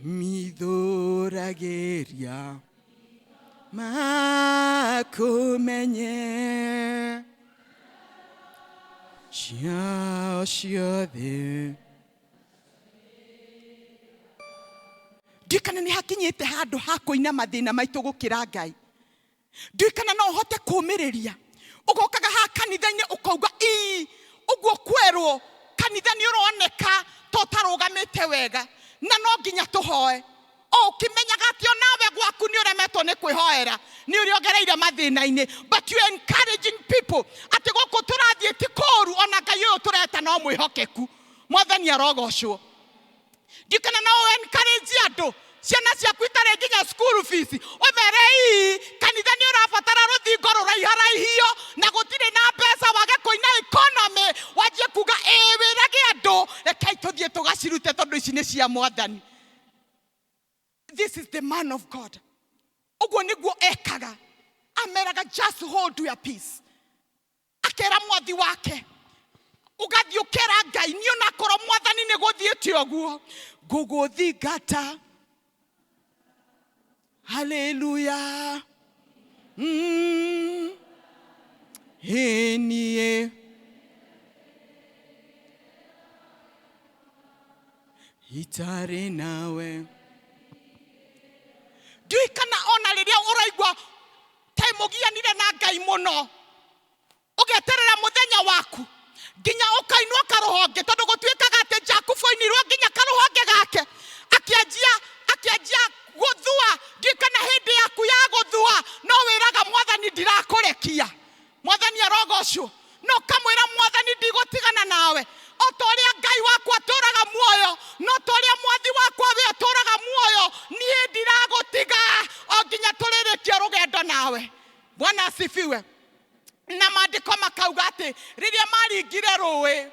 Mithũragĩria makũmenye ciao ciothe. Ndiũĩ kana nĩ hakinyĩte handũ ha kũina mathĩna maitũ gũkĩra Ngai. Ndiũĩ kana no ũhote kũũmĩrĩria. Ũgokaga haha kanitha-inĩ ũkauga ii, ũguo kwerwo kanitha nĩ ũroneka ta ũtarũgamĩte wega, na no nginya tũhoe. O ũkĩmenyaga atĩ onawe gwaku nĩ ũremetwo nĩ kwĩhoera nĩ ũrĩa ũgereire mathĩna-inĩ, but you encouraging people atĩ gũkũ tũrathiĩ ti kũũru, ona Ngai ũyũ tũreta no mwĩhokeku. Mwathani arogocwo. Ndiũĩ kana no encourage andũ, ciana ciaku itarĩ nginya school fees, ũmere ii kanitha nĩ ũrabatara rũthingo rũraiharaihio na gũtirĩ na mbeca, wage kũina economy, wanjie kuga ĩĩ, wĩrage andũ rekei tũthiĩ tũgacirute tondũ ici nĩ cia Mwathani. This is the man of God. Ũguo nĩguo ekaga, ameraga just hold your peace. Akera mwathi wake, ũgathiĩ ũkera Ngai, niĩ onakorwo Mwathani nĩ gũthiĩte ũguo, ngũgũthingata. Haleluya. Ĩ niĩ Itarĩ nawe. Ndiũĩ kana ona rĩrĩa ũraigua ta mũgianire na Ngai mũno, ũgeterera mũthenya waku nginya ũkainwo karũhonge, tondũ gũtuĩkaga atĩ Jakubu ainirwo nginya karũhonge gake, akĩanjia gũthua. Ndiũĩ kana hĩndĩ yaku ya gũthua no wĩraga Mwathani ndirakũrekia. Mwathani arogocwo. No kamwĩra Mwathani ndigũtigana nawe, o ta ũrĩa Ngai wakwa atũraga muoyo, no ta ũrĩa Mwathi wakwa we atũraga muoyo, niĩ ndiragũtiga o nginya tũrĩrĩkie rũgendo nawe. Bwana asifiwe. Na maandĩko makauga atĩ rĩrĩa maringire rũĩ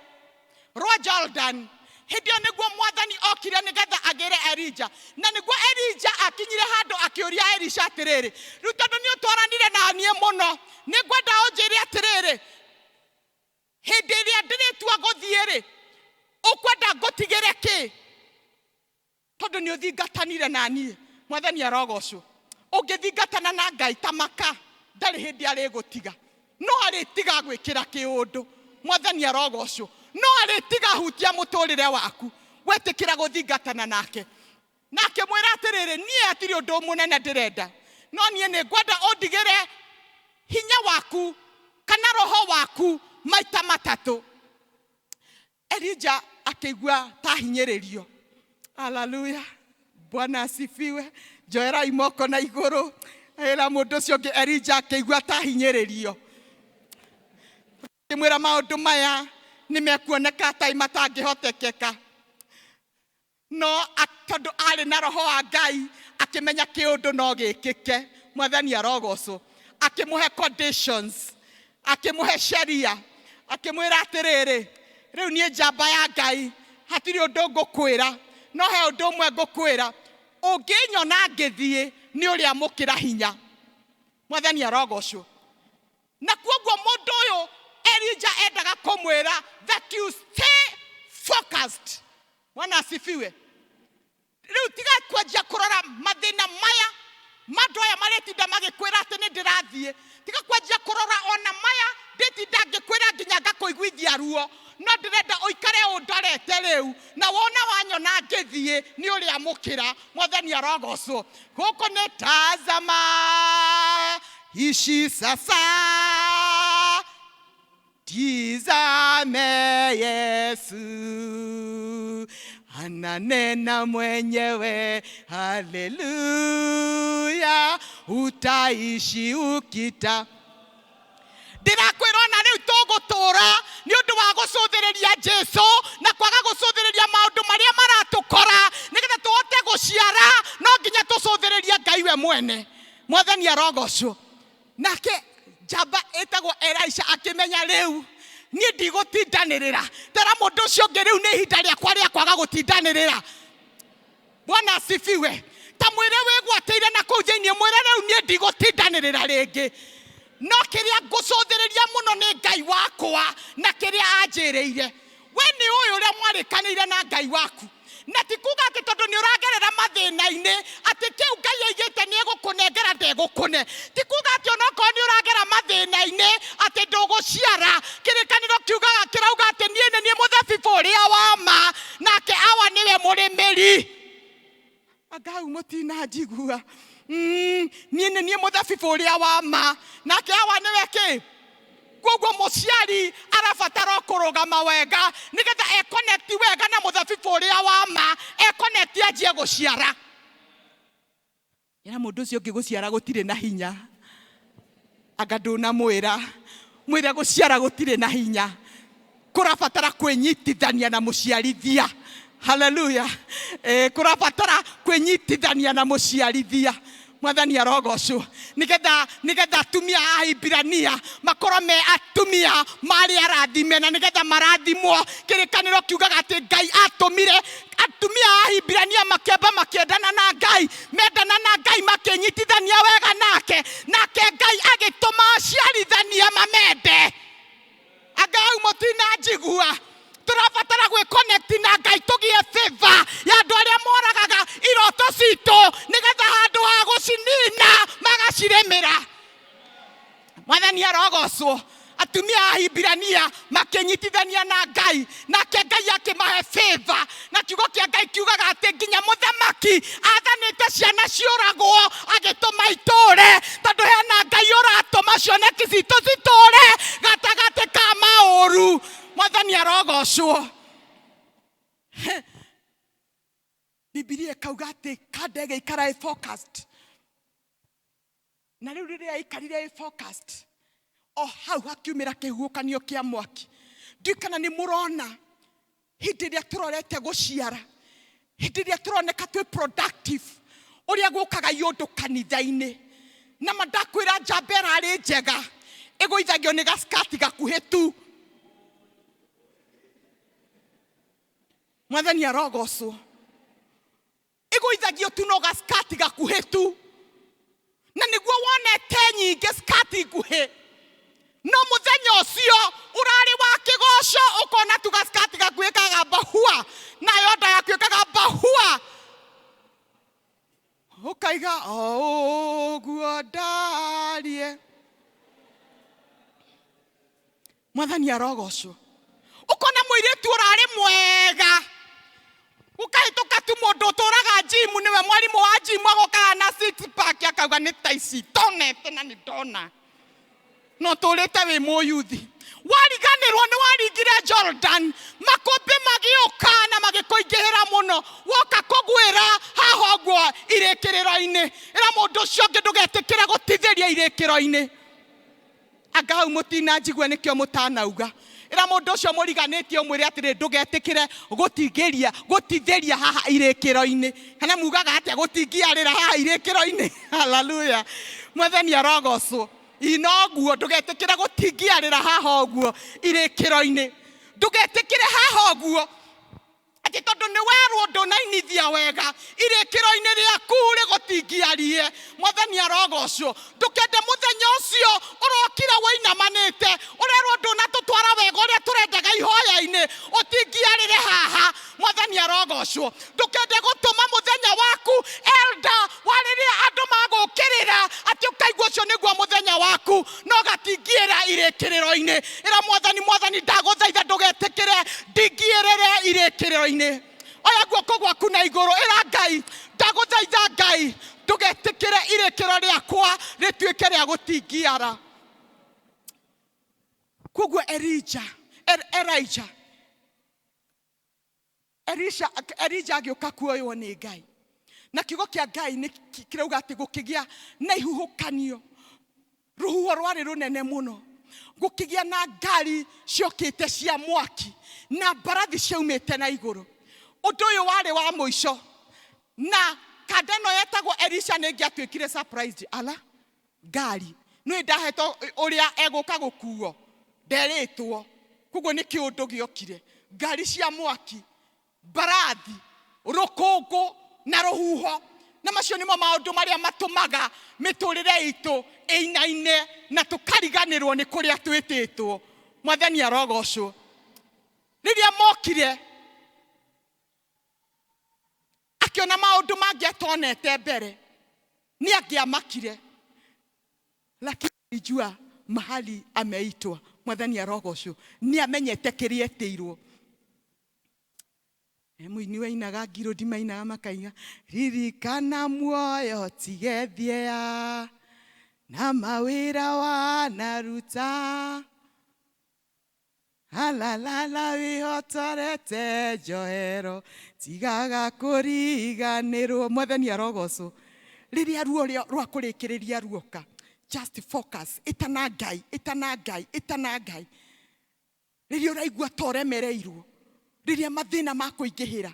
rwa Jordan, hĩndĩ ĩyo nĩguo Mwathani okire nĩgetha agĩre Elija. Na nĩguo Elija akinyire handũ akĩũria Elisha atĩrĩrĩ, rĩu tondũ nĩ ũtwaranire na niĩ mũno, nĩ ngwenda ũnjĩre atĩrĩrĩ, hĩndĩ ĩrĩa ndĩrĩtua gũthiĩ-rĩ, ũkwenda ngũtigĩre kĩ? Tondũ nĩ ũthingatanire na niĩ. Mwathani arogocwo. Ũngĩthingatana na Ngai ta maka, ndarĩ hĩndĩ arĩgũtiga, no arĩtiga gwĩkĩra kĩũndũ. Mwathani arogocwo. No arĩtiga hutia mũtũrĩre waku wetĩkĩra gũthingatana nake. Na akĩmwĩra atĩrĩrĩ, niĩ hatirĩ ũndũ mũnene ndĩrenda, no niĩ nĩ ngwenda ũndigĩre hinya waku kana roho waku maita matatũ. Elija akĩigua ta hinyĩrĩrio. Haleluya, Bwana asifiwe. Njoerai moko na igũrũ. Ĩra mũndũ ũcio ũngĩ, Elija akĩigua ta hinyĩrĩrio. Akĩmwĩra maũndũ maya nĩ mekuoneka ta matangĩhotekeka, no tondũ arĩ na roho wa Ngai akĩmenya kĩũndũ no gĩkĩke. Mwathani arogocwo. Akĩmũhe conditions, akĩmũhe sheria, akĩmwĩra atĩrĩrĩ, rĩu niĩ njamba ya Ngai hatirĩ ũndũ ngũkwĩra, no he ũndũ ũmwe ngũkwĩra, ũngĩnyona ngĩthiĩ nĩ ũrĩamũkĩra hinya. Mwathani arogocwo. Na kuoguo mũndũ ũyũ Elija endaga kũmwĩra that you stay focused. Bwana asifiwe. Rĩu tiga kwanjia kũrora mathĩna maya mandũ aya marĩtinda magĩkwĩra atĩ nĩ ndĩrathiĩ, tiga kwanjia kũrora ona maya ndĩtinda ngĩkwĩra nginya ngakũiguithia ruo, no ndĩrenda ũikare ũndorete rĩu, na wona wanyona ngĩthiĩ nĩ ũrĩamũkĩra. Mwathani arogocwo. Gũkũ nĩ tazama ici sasa, tizame Yesu ananena mwenyewe, haleluya, utaishi ukita. Ndĩrakwĩra ona rĩu tũgũtũra nĩ ũndũ wa gũcũthĩrĩria Jesu na kwaga gũcũthĩrĩria maũndũ marĩa maratũkora, nĩgetha tũhote gũciara no nginya tũcũthĩrĩrie Ngai we mwene. Mwathani arogocwo. Nake njamba ĩtagwo Elisha akĩmenya rĩu niĩ ndigũtindanĩrĩra, tera mũndũ ũcio ũngĩ, rĩu nĩ ihinda rĩakwa rĩa kwaga gũtindanĩrĩra. Bwana asifiwe. Ta mwĩre wĩgwatĩire na kũu thĩinĩ, mwĩre rĩu niĩ ndigũtindanĩrĩra rĩngĩ, no kĩrĩa ngũcũthĩrĩria mũno nĩ Ngai wakwa na kĩrĩa anjĩrĩire. We nĩ ũyũ ũrĩa mwarĩkanĩire na Ngai waku, na ti kuga atĩ tondũ nĩ ũragerera mathĩna-inĩ atĩ kĩu Ngai aigĩte nĩ egũkũnengera ndegũkũne. Ti kuga atĩ onokorwo nĩ ũragera mathĩna-inĩ atĩ ndũgũciara. Kĩrĩkanĩro kiugaga, kĩrauga atĩ niĩ nĩ niĩ mũthabibũ ũrĩa wa ma, nake Awa nĩwe mũrĩmĩri. Anga hau mũtinanjigua. Niĩ nĩ niĩ mũthabibũ ũrĩa wa ma, nake Awa nĩwe kĩ? Koguo mũciari arabatara kũrũgama wega nĩgetha e-connect wega na mũthabibũ ũrĩa wa ma, e-connect anjie gũciara. Ĩra mũndũ ũcio ũngĩ gũciara gũtirĩ na hinya. Anga ndũnamwĩra, mwĩre gũciara gũtirĩ na hinya, kũrabatara kwĩnyitithania na mũciarithia. Haleluya. Kũrabatara kwĩnyitithania na mũciarithia. Mwathani arogocwo. Nĩgetha atumia a Ahibirania makorwo me atumia marĩ arathime, na nĩgetha marathimwo. Kĩrĩkanĩro kiugaga atĩ Ngai atũmire atumia a Ahibirania makĩamba makĩendana na Ngai, mendana na Ngai makĩnyitithania wega nake, nake Ngai agĩtũma aciarithania mamende. Anga hau mũtinanjigua. Tũrabatara gwĩ-connect na Ngai tũgĩe favor ya andũ arĩa moragaga iroto citũ, nĩgetha handũ ha gũcinina magacirĩmĩra. Mwathani arogocwo. Atumia a Ahibirania makĩnyitithania na Ngai, nake Ngai akĩmahe favor. Na Kiugo kĩa Ngai kiugaga atĩ nginya mũthamaki athanĩte ciana ciũragwo agĩtũma itũre, tondũ hena Ngai ũratũma cioneki citũ citũre gatagatĩ ka maũru. Mwathani arogocwo. Bibilia ĩkauga atĩ kanda ĩgĩikara ĩ focused. Na rĩu rĩrĩa aikarire ĩ focused, o hau hakiumĩra kĩhuhũkanio kĩa mwaki. Ndiũĩ kana nĩ mũrona hĩndĩ ĩrĩa tũrorete gũciara, hĩndĩ ĩrĩa tũroneka twĩ productive, ũrĩa gũkaga iũndũ kanitha-inĩ. Na ma ndakwĩra njamba ĩrarĩ njega ĩgũithagio nĩ gaskati gakuhĩ tu. Mwathani arogocwo. Ĩgũithagio tu no gaskati gakuhĩ tu, na nĩguo wonete nyingĩ skati nguhĩ, no mũthenya ũcio ũrarĩ wa kĩgoco ũkona tu gaskati gakuhĩ kagamba hua, nayo nda yaku ĩkagamba hua, ũkaiga o ũguo ndarie. Mwathani arogocwo. Ũkona mũirĩtu ũrarĩ mwega, ũkahĩtũka tu mũndũ ũtũraga njimu, nĩwe mwarimũ wa njimu, agokaga na six pack, akauga nĩ ta ici ndonete na nĩ ndona, no tũrĩte wĩ mũyuthi. Wariganĩrwo nĩ waringire Jordan, makũmbĩ magĩũka na magĩkũingĩhĩra mũno, woka kũgwĩra haha ũguo irĩkĩrĩro-inĩ. Ĩra mũndũ ũcio ũngĩ ndũgetĩkĩre gũtithĩria irĩkĩro-inĩ. Anga hau mũtinanjigua nĩkĩo mũtanauga. Ĩra mũndũ ũcio mũriganĩtie ũmwĩre atĩrĩ, ndũgetĩkĩre gũtingĩria gũtithĩria haha irĩkĩro-inĩ. Kana mugaga atĩa? Gũtingiarĩra haha irĩkĩro-inĩ. Haleluya, Mwathani arogocwo. Inoguo ndũgetĩkĩre gũtingiarĩra haha ũguo irĩkĩro-inĩ. Ndũgetĩkĩre haha ũguo atĩ tondũ nĩ werwo ndũnainithia wega irĩkĩro-inĩ rĩaku rĩgũtingiarie. Mwathani arogocwo. Ndũkende mũthenya ũcio ũrokire wũinamanĩte, ũrerwo ndũnatũtwara wega ũrĩa tũrendaga ihoya-inĩ, ũtingiarĩre haha. Mwathani arogocwo. Ndũkende gũtũma mũthenya waku elder wa rĩrĩa andũ magũkĩrĩra atĩ ũkaigua ũcio nĩguo mũthenya waku, no gatingiĩra irĩkĩrĩro-inĩ. Ĩra Mwathani, Mwathani ndagũthaitha ndũgetĩkĩre ndingiĩrĩre irĩkĩrĩro-inĩ. Oya guoko gwaku na igũrũ, ĩra Ngai, ndagũthaitha Ngai ndũgetĩkĩre irĩkĩro rĩakwa rĩtuĩke rĩa gũtingiara. Koguo Elijah Elisha, Elija agĩũka kuoywo nĩ Ngai, na kiugo kĩa Ngai nĩ kĩrauga atĩ gũkĩgĩa na ihuhũkanio, rũhuho rwarĩ rũnene mũno, gũkĩgĩa na ngari ciokĩte cia mwaki na mbarathi ciaumĩte na igũrũ. Ũndũ ũyũ warĩ wa mũico, na kanda ĩno yetagwo Elisha nĩ ĩngĩatuĩkire surprised. Ala ngari nĩ ndahetwo ũrĩa egũka gũkuo, nderĩtwo, koguo nĩ kĩũndũ gĩokire, ngari cia mwaki, mbarathi, rũkũngũ na rũhuho. Na macio nĩmo maũndũ marĩa matũmaga mĩtũrĩre itũ ĩinaine na tũkariganĩrwo nĩ kũrĩa twĩtĩtwo. Mwathani arogocwo. Rĩrĩa mokire akĩona maũndũ mangĩ atonete mbere, nĩ angĩamakire, lakini alijua mahali ameitwa. Mwathani arogocwo. Nĩ amenyete kĩrĩa etĩirwo. Mũini wainaga ngirũ ndimainaga makaiga, ririkana muoyo tigethia na mawĩra wanaruta, alalala wĩhotorete njohero tigaga kũriganĩrwo. Mwathani arogocwo. Rĩrĩa ruo rwa kũrĩkĩrĩria ruoka, just focus, ĩtana Ngai, ĩtana Ngai, ĩtana Ngai. Rĩrĩa ũraigua ta ũremereirwo, rĩrĩa mathĩna makũingĩhĩra,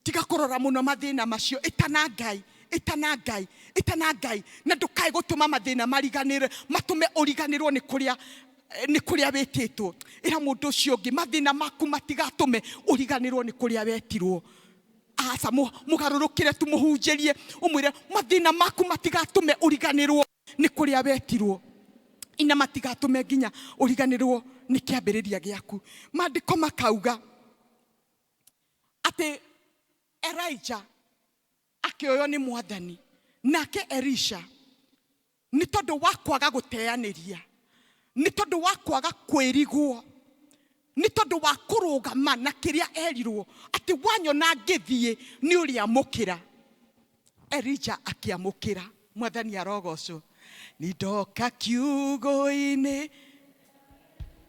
tiga kũrora mũno mathĩna macio, ĩtana Ngai, ĩtana Ngai, ĩtana Ngai, na ndũkae gũtũma mathĩna mariganĩre, matũme ũriganĩrwo nĩ kũrĩa nĩ kũrĩa wĩtĩtwo. Ĩra mũndũ ũcio ũngĩ, mathĩna maku matigatũme ũriganĩrwo nĩ kũrĩa wetirwo. Aca, mũgarũrũkĩre tu, mũhunjĩrie, ũmwĩre mathĩna maku matigatũme ũriganĩrwo nĩ kũrĩa wetirwo, ina matigatũme nginya ũriganĩrwo nĩ kĩambĩrĩria gĩaku. Maandĩko makauga atĩ Elijah akĩoywo nĩ Mwathani, nake Elisha nĩ tondũ wa kwaga gũteanĩria, nĩ tondũ wa kwaga kwĩrigwo. Nĩ tondũ wa kũrũgama na kĩrĩa erirwo atĩ wanyona ngĩthiĩ nĩ ũrĩamũkĩra. Elija akĩamũkĩra. Mwathani arogocwo. Nĩ ndoka kiugũ-inĩ.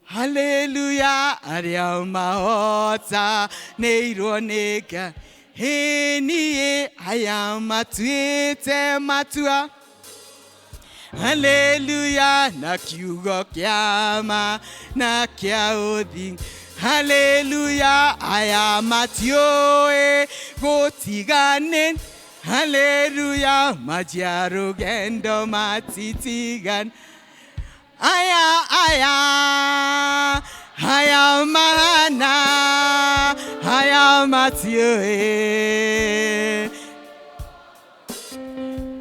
Haleluya, arĩa mahotanĩirwo nĩ Ngai. Ĩ niĩ aya matuĩte matua. Haleluya, na kiugo kĩa ma na kĩa ũthingu. Haleluya, aya matiũĩ gũtiganĩ. Haleluya, manjia rũgendo matitigan. Aya, aya, aya mahana, aya matiũĩ.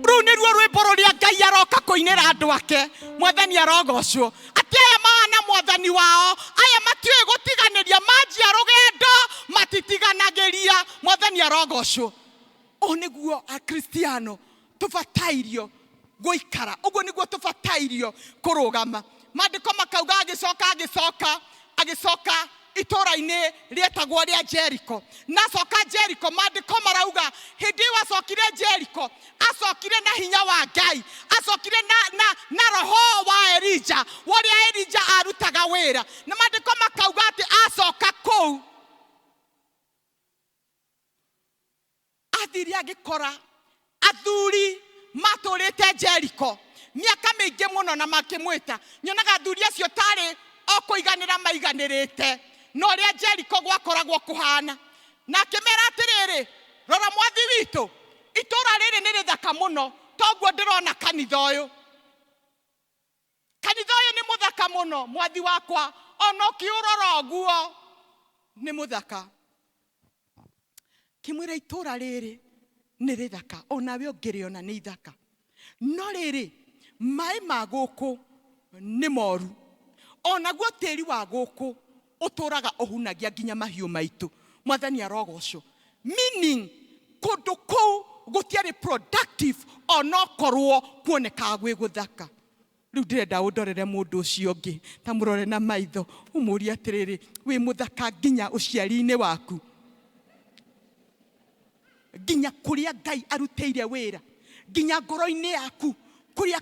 Rũu nĩruo rwĩmbo rũrĩa Ngai aroka kũinĩra andũ ake. Mwathani arogocwo. Atĩ aya mahana mwathani wao, aya matiũĩ gũtiganĩria, manjia rũgendo matitiganagĩria. Mwathani arogocwo. Ũũ nĩguo Akristiano tũbatairio gũikara, ũguo nĩguo tũbatairio kũrũgama. Maandĩko makauga agĩcoka agĩcoka agĩcoka itũũra-inĩ rĩetagwo rĩa Jeriko. Na acoka Jeriko, maandĩko marauga hĩndĩ ĩyo acokire Jeriko, acokire na hinya wa Ngai, acokire na, na, na roho wa Elija, wa ũrĩa Elija arutaga wĩra. Na maandĩko makauga atĩ acoka kũu athire agĩkora athuri matũrĩte Jeriko mĩaka mĩingĩ mũno na makĩmwĩta. Nyonaga athuri acio tarĩ o kũiganĩra maiganĩrĩte na ũrĩa Jeriko gwakoragwo kũhana. Na akĩmera atĩrĩrĩ, rora mwathi witũ, itũũra rĩrĩ nĩ rĩthaka mũno, toguo ndĩrona kanitha ũyũ. Kanitha ũyũ nĩ mũthaka mũno mwathi wakwa, ona ũkĩũrora ũguo nĩ mũthaka. Kĩmwĩra itũũra rĩrĩ nĩ rĩthaka, onawe ũngĩrĩona nĩ ithaka. No rĩrĩ, maĩ ma gũkũ nĩ moru, onaguo tĩri wa gũkũ ũtũraga ũhunagia nginya mahiũ maitũ. Mwathani arogocwo. Meaning, kũndũ kũu gũtiarĩ productive onokorwo kuonekaga gwĩ gũthaka. Rĩu ndĩrenda ũndorere mũndũ ũcio ũngĩ, ta mũrore na maitho, ũmũrie atĩrĩrĩ, wĩ mũthaka nginya ũciari-inĩ waku, nginya kũrĩa Ngai arutĩire wĩra, nginya ngoro-inĩ yaku kũrĩa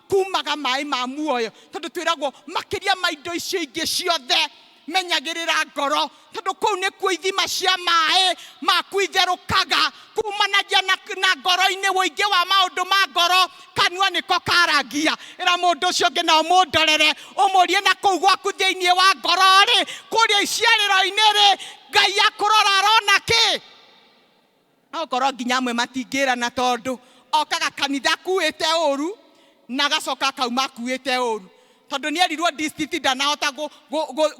kumaga maĩ ma muoyo. Tondũ twĩragwo makĩria ma indo icio ingĩ ciothe menyagĩrĩra ngoro, tondũ kũu nĩkuo ithima cia maĩ maku itherũkaga, kumanagia na, na ngoro-inĩ, ũingĩ wa maũndũ ma ngoro kanua nĩko karagia. Ĩra mũndũ ũcio ũngĩ na ũmũndorere, ũmũrie na kũu gwaku thĩinĩ wa ngoro rĩ, kũrĩa iciarĩro-inĩ rĩ, Ngai akũrora arona kĩ? Okorwo nginya amwe matingĩrana, tondũ okaga kanitha akuĩte ũru na agacoka akauma akuĩte ũru, tondũ nĩ erirwo district ndanahota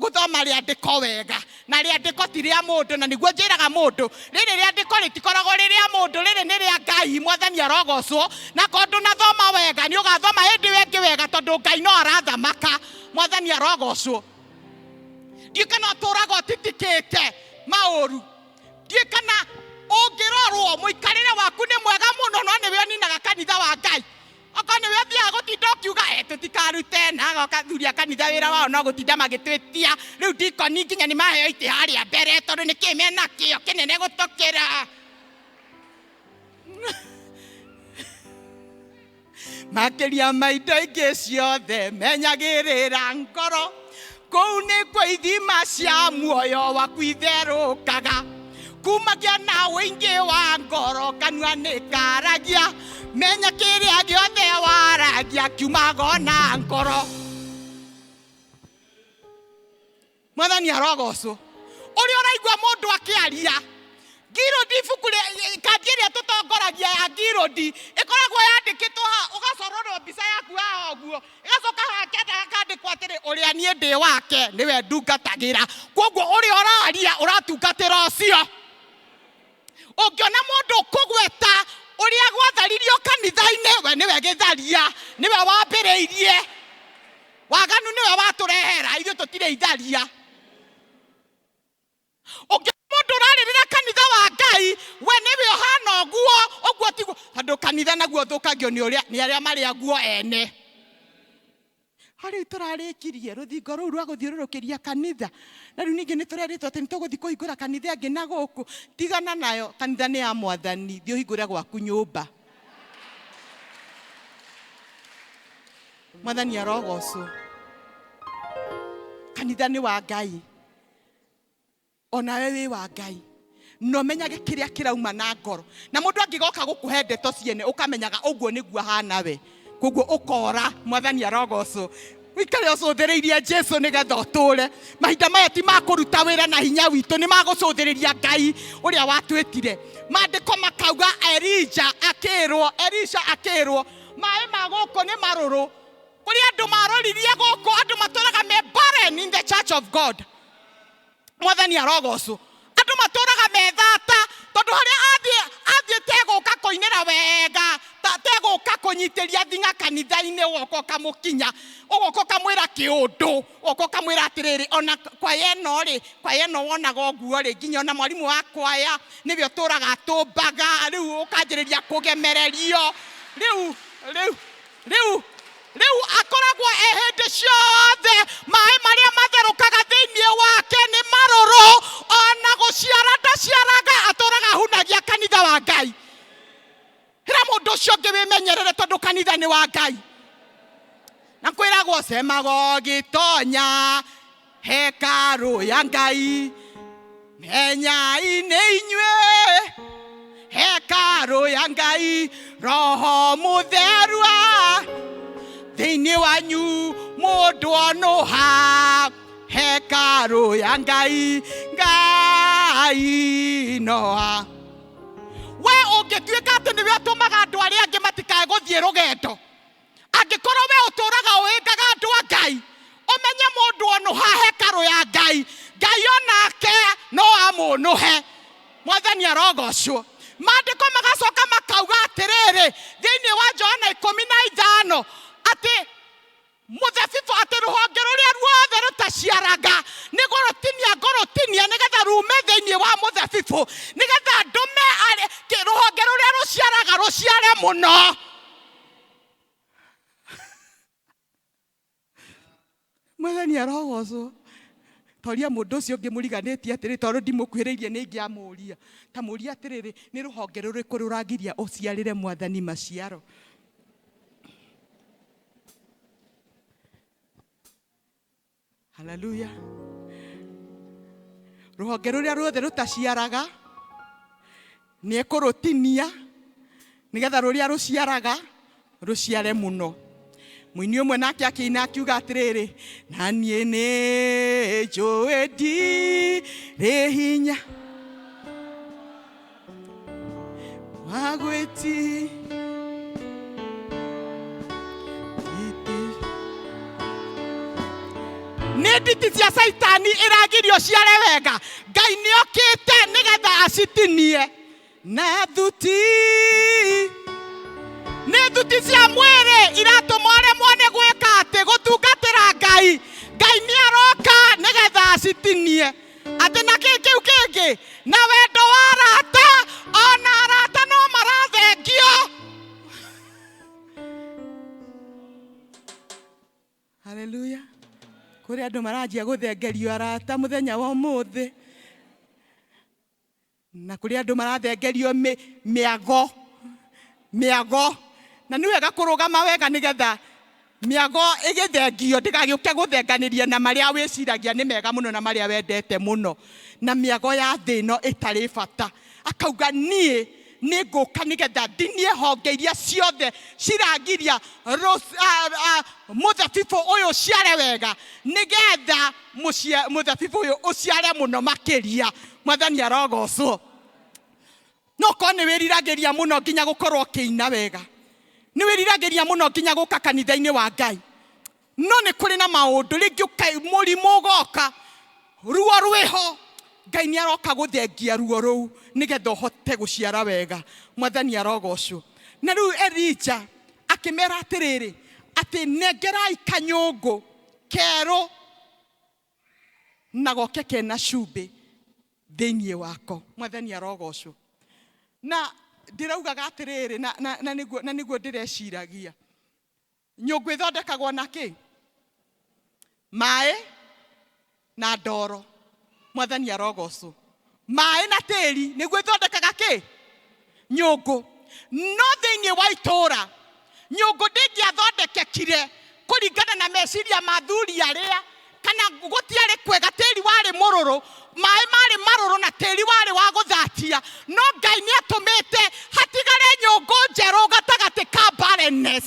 gũthoma rĩandĩko wega, na rĩandĩko ti rĩa mũndũ. Na nĩguo njĩraga mũndũ, rĩrĩ rĩandĩko rĩtikoragwo rĩ rĩa mũndũ, rĩrĩ nĩ rĩa Ngai. Mwathani arogocwo. Na korwo ndũnathoma wega, nĩ ũgathoma hĩndĩ ĩyo ĩngĩ wega, tondũ Ngai no arathamaka. Mwathani arogocwo. Ndiũĩ kana ũtũraga ũtitikĩte maũru, ndiũĩ kana ũngĩrorwo mũikarĩre waku nĩ mwega mũno, no nĩwe ũninaga kanitha wa Ngai. Okorwo nĩwe ũthiaga gũtinda ũkiuga tũtikarute, na agoka athuri a kanitha wĩra wao no gũtinda magĩtwĩtia. Rĩu ndikoni nginya nĩ maheo itĩ harĩa mbere, tondũ nĩkĩ mena kĩo kĩnene gũtũkĩra. Makĩria ma indo ingĩ ciothe menyagĩrĩra ngoro, kũu nĩkuo ithima cia muoyo waku itherũkaga. Kumagia na ũingĩ wa ngoro kanua nĩ karagia, menya kĩrĩa gĩothe waragia kiumaga na ngoro. Mwathani arogocwo. Ũrĩa ũraigua mũndũ akĩaria, Ngirũndi ibuku kandi ĩrĩa tũtongoragia ya Ngirũndi ĩkoragwo yandĩkĩtwo haha, ũgacororwo mbica yaku haha ũguo, ĩgacoka haha kĩanda gakandĩkwo atĩrĩ, ũrĩa niĩ ndĩ wake nĩwe ndungatagĩra. Koguo ũrĩa ũraria ũratungatĩra ũcio. Ũngĩona mũndũ ũkũgweta ũrĩa gwatharirio kanitha-inĩ, we nĩwe gĩtharia, nĩwe wambĩrĩirie waganu, nĩwe watũrehera, ithuĩ tũtirĩ itharia. Ũngĩona mũndũ ũrarĩrĩra kanitha wa Ngai, we nĩwe ũhana ũguo, ũguo tiguo, tondũ kanitha naguo ũthũkagio nĩ ũrĩa nĩ arĩa marĩ aguo ene. Harĩ tũrarĩkirie rũthingo rũu rwa gũthiũrũrũkĩria kanitha, na rĩu ningĩ nĩ tũrerĩtwo atĩ nĩ tũgũthiĩ kũhingũra kanitha ĩngĩ na gũkũ. Tigana nayo, kanitha nĩ ya Mwathani, thiĩ ũhingũre gwaku nyũmba. Mwathani arogocwo. Kanitha nĩ wa Ngai, onawe wĩ wa Ngai, na ũmenyage kĩrĩa kĩrauma na ngoro. Na mũndũ angĩgoka gũkũhe ndeto ciene, ũkamenyaga ũguo nĩguo ahana we, koguo ũkora. Mwathani arogocwo. Ũikare ũcũthĩrĩirie Jesu nĩgetha ũtũre. Mahinda maya ti ma kũruta wĩra na hinya witũ, nĩ ma gũcũthĩrĩria Ngai ũrĩa watwĩtire. Maandĩko makauga Elija akĩrwo, Elisha akĩrwo maĩ ma gũkũ nĩ marũrũ. Kũrĩ andũ maroririe gũkũ, andũ matũraga me barren in the church of God. Mwathani arogocwo. Andũ matũraga methata, tondũ harĩa athiĩ athiĩ tegũka kũinĩra wega, tegũka kũnyitĩria thing'a kanitha-inĩ, ũgoka ũkamũkinya, ũgoka ũkamwĩra kĩũndũ, ũgoka ũkamwĩra atĩrĩrĩ, ona kwaya ĩno rĩ, kwaya ĩno wonaga ũguo rĩ, nginya ona mwarimũ wa kwaya nĩwe ũtũraga atũmbaga, rĩu ũkanjĩrĩria kũgemererio. Rĩu rĩu rĩu rĩu akoragwo e hĩndĩ ciothe maĩ marĩa matherũkaga thĩinĩ wake nĩ marũrũ, ona gũciara ndaciaraga, atũraga ahunagia kanitha wa Ngai. Hĩra mũndũ ũcio ũngĩ wĩmenyerere, tondũ kanitha nĩ wa Ngai. Na kwĩragwo cemago gĩtonya hekarũ ya Ngai, menyai nĩ inyuĩ hekarũ ya Ngai, Roho Mũtherua thĩinĩ wanyu mũndũ onũha hekarũ ya Ngai, Ngai noa. We ũngĩtuĩka atĩ nĩwe ũtũmaga andũ arĩa angĩ matikae gũthiĩ rũgendo, angĩkorwo we ũtũraga ũhĩngaga andũ a Ngai, ũmenye mũndũ onũha hekarũ ya Ngai, Ngai onake no amũnũhe. Mwathani arogocwo. Maandĩko magacoka makauga atĩrĩrĩ thĩinĩ wa Johana 15 atĩ mũthabibũ, atĩ rũhonge rũrĩa ruothe rũtaciaraga nĩ gũrũtinia ngũrũtinia nĩgetha rume thĩinĩ wa mũthabibũ, nĩgetha ndũme rũhonge rũrĩa rũciaraga rũciare mũno. Mwathani arogocwo. Toria mũndũ ũcio ũngĩ mũriganĩtie atĩrĩ, tondũ ndimũkuhĩrĩirie nĩ ingĩamũria, ta mũria atĩrĩrĩ, nĩ rũhonge rũrĩkũ rũragiria ũciarĩre Mwathani maciaro? Haleluya. Rũhonge rũrĩa ruothe rũtaciaraga nĩ ekũrũtinia nĩgetha rũrĩa rũciaraga rũciare mũno. Mũini ũmwe nake akĩina akiuga atĩrĩrĩ, na niĩ nĩ njũĩ ndirĩ hinya wa gwĩti nĩ nditi cia Caitani ĩragirio ciare wega. Ngai nĩ okĩte nĩgetha acitinie. Na thuti nĩ thuti cia mwĩrĩ iratũma ũremwo nĩ gwĩka atĩ gũtungatĩra Ngai. Ngai nĩ aroka nĩgetha acitinie. Atĩ na kĩ kĩu kĩngĩ na wendo wa arata, ona arata no marathengio. Haleluya. Kũrĩ andũ maranjia gũthengerio arata mũthenya wa ũmũthĩ, na kũrĩ andũ marathengerio mĩago mĩago, na nĩ wega kũrũgama wega nĩgetha mĩago ĩgĩthengio ndĩgagĩũke gũthenganĩria na marĩa wĩciragia nĩ mega mũno na marĩa wendete mũno, na mĩago ya thĩ ĩno ĩtarĩ bata. Akauga niĩ nĩ ngũka nĩgetha ndinie honge iria ciothe ciragiria mũthabibũ ũyũ ũciare wega, nĩgetha mũthabibũ ũyũ ũciare mũno makĩria. Mwathani arogocwo. No korwo nĩ wĩriragĩria mũno nginya gũkorwo ũkĩina wega, nĩ wĩriragĩria mũno nginya gũka kanitha-inĩ wa Ngai, no nĩ kũrĩ na maũndũ rĩngĩ mũrimũ ũgoka, ruo rwĩho, Ngai nĩ aroka gũthengia ruo rũu nĩgetha ũhote gũciara wega. Mwathani arogocwo. Na rĩu Elija akĩmera atĩrĩrĩ, atĩ nengerai kanyũngũ kerũ na goke kena cumbĩ thĩinĩ wako. Mwathani arogocwo. Na ndĩraugaga atĩrĩrĩ, na nĩguo ndĩreciragia, nyũngũ ĩthondekagwo na kĩ? Maĩ na ndoro. Mwathani arogocwo. Maĩ na tĩri nĩguo ithondekaga kĩ? Nyũngũ. No thĩinĩ wa itũũra nyũngũ ndĩngĩathondekekire kũringana na meciria ma athuri arĩa, kana gũtiarĩ kwega, tĩri warĩ mũrũrũ, maĩ marĩ marũrũ na tĩri warĩ wa gũthatia. No Ngai nĩ atũmĩte hatigare nyũngũ njerũ gatagatĩ ka barrenness.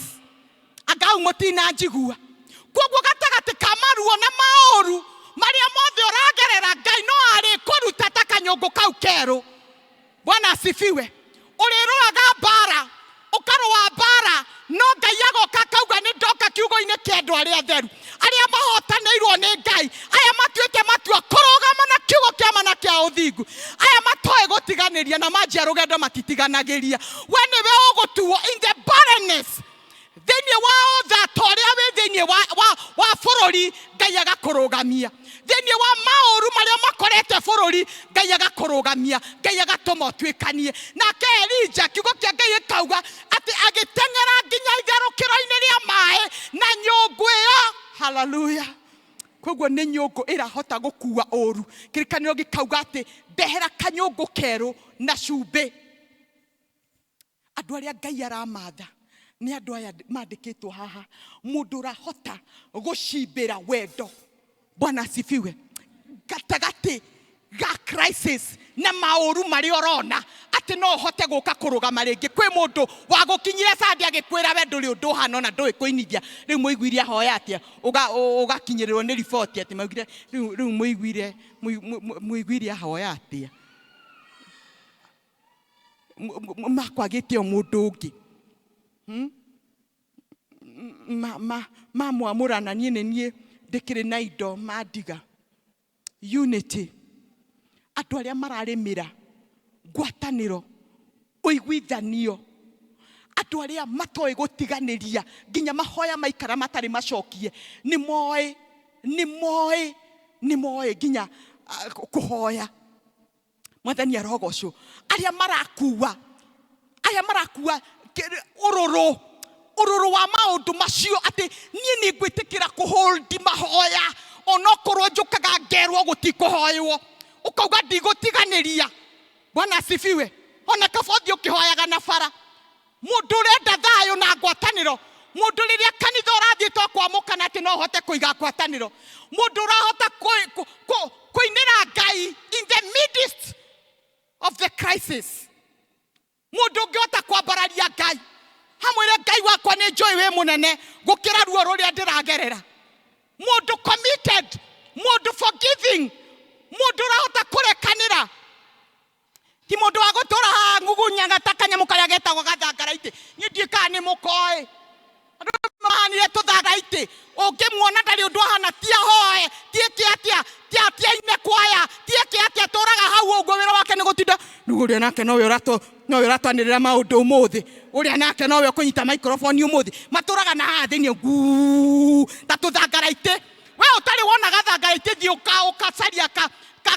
Anga hau mũtinanjigua. Koguo gatagatĩ ka maruo na maũru marĩa mothe ũragerera, Ngai no arĩkũruta ta kanyũngũ kau kerũ. Bwana asifiwe. Ũrĩrũaga mbara, ũkarũa mbara, no Ngai agoka akauga nĩ ndoka kiugo-inĩ kĩa andũ arĩa atheru, arĩa mahotanĩirwo nĩ Ngai, aya matuĩte matua kũrũgama na kiugo kĩa ma na kĩa ũthingu, aya matoĩ gũtiganĩria na manjia rũgendo matitiganagĩria. We nĩwe ũgũtuo in the barrenness, thĩinĩ wa ũthata ũrĩa wĩ thĩinĩ wa bũrũri, Ngai agakũrũgamia. Thĩinĩ wa maũru marĩa makorete bũrũri, Ngai agakũrũgamia, Ngai agatũma ũtuĩkanie. Nake Elija, kiugo kĩa Ngai gĩkauga atĩ agĩteng'era nginya itherũkĩro-inĩ rĩa maĩ na nyũngũ ĩyo. Haleluya. Koguo nĩ nyũngũ ĩrahota gũkua ũru. Kĩrĩkanĩro gĩkauga atĩ ndehera kanyũngũ kerũ na cumbĩ. Andũ arĩa Ngai aramatha nĩ andũ aya mandĩkĩtwo haha. Mũndũ ũrahota gũcimbĩra wendo. Bwana asifiwe. Gatagatĩ ga crisis na maũru marĩa ũrona atĩ no ũhote gũka kũrũgama rĩngĩ. Kwĩ mũndũ wagũkinyire Sunday agĩkwĩra we ndũrĩ ũndũ ũhana ona ndũĩ kũinithia. Rĩu mũiguire ahoya atĩa? Ũgakinyĩrĩrwo nĩ riboti atĩ maugire rĩu mũiguire ahoya atĩa? Makwagĩte o mũndũ ũngĩ. Mamwamũrana niĩ nĩ niĩ ndĩkĩrĩ na indo mandiga. Unity. Andũ arĩa mararĩmĩra ngwatanĩro, ũiguithanio, andũ arĩa matoĩ gũtiganĩria nginya mahoya maikara matarĩ macokie, nĩ moĩ, nĩ moĩ, nĩ moĩ nginya kũhoya. Mwathani arogocwo. Arĩa marakua, arĩa marakua ũrũrũ, ũrũrũ wa maũndũ macio atĩ niĩ nĩ ngwĩtĩkĩra kũhold mahoya onokorwo njũkaga ngerwo gũtikũhoywo, ũkauga ndigũtiganĩria. Bwana asifiwe. Ona kaba ũthiĩ ũkĩhoyaga na bara. Mũndũ ũrenda thayũ na ngwatanĩro, mũndũ rĩrĩa kanitha ũrathiĩ to kwamũkana atĩ no ũhote kũiga ngwatanĩro, mũndũ ũrahota kũinĩra Ngai in the midst of the crisis, mũndũ ũngĩhota kwambararia Ngai hamwĩre Ngai wakwa nĩ njũĩ wĩ mũnene gũkĩra ruo rũrĩa ndĩragerera, mũndũ committed, mũndũ forgiving, mũndũ ũrahota kũrekanĩra, ti mũndũ wa gũtũra haha ngugunyaga ta kanyamũ karĩa getagwo gathangaraitĩ. Niĩ ndiũĩ kana nĩ mũkoĩ. Andũ mahanire tũthangaraitĩ, ũngĩmuona ndarĩ ũndũ ahana, ti ahoe, ti ĩke atĩa, ti atiaine kwaya, ti ĩke atĩa, atũraga hau ũguo, wĩra wake nĩ gũtinda. Rĩu ũrĩa nake nowe nowe ũratwanĩrĩra maũndũ ũmũthĩ, ũrĩa nake nowe ũkũnyita microphone ũmũthĩ, matũraga na haha thĩinĩ nguu ta tũthangaraitĩ. We ũtarĩ wona gathangaraitĩ, thiĩ ũkacaria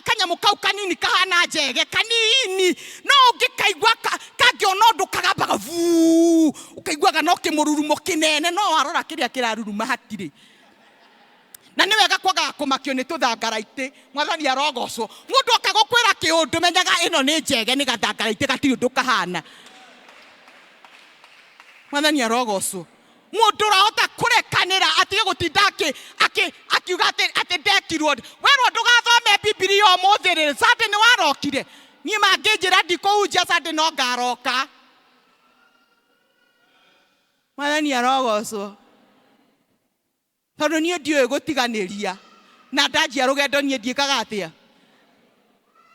kanyamũ kau kanini kahana njege kanini, no ũngĩkaigua kangĩona ũndũ kagambaga buu, ũkaiguaga no kĩmũrurumo kĩnene, no warora kĩrĩa kĩraruruma hatirĩ. Na nĩ wega kwagaga kũmakio nĩ tũthangaraitĩ. Mwathani arogocwo. Mũndũ oka gũkwĩra kĩũndũ, menyaga ĩno nĩ njege, nĩ gathangaraitĩ gatirĩ ũndũ kahana. Mwathani arogocwo. Mũndũ ũrahota kũrekanĩra atige gũtinda akiuga atĩ ndekirwo. Werwo ndũgathome Bibilia ũmũthĩ rĩ, Sunday nĩ warokire. Niĩ mangĩnjĩra ndikũhunjia Sunday no ngaroka. Mwathani arogocwo. Tondũ niĩ ndiũĩ gũtiganĩria na ndanjia rũgendo niĩ ndiĩkaga atĩa.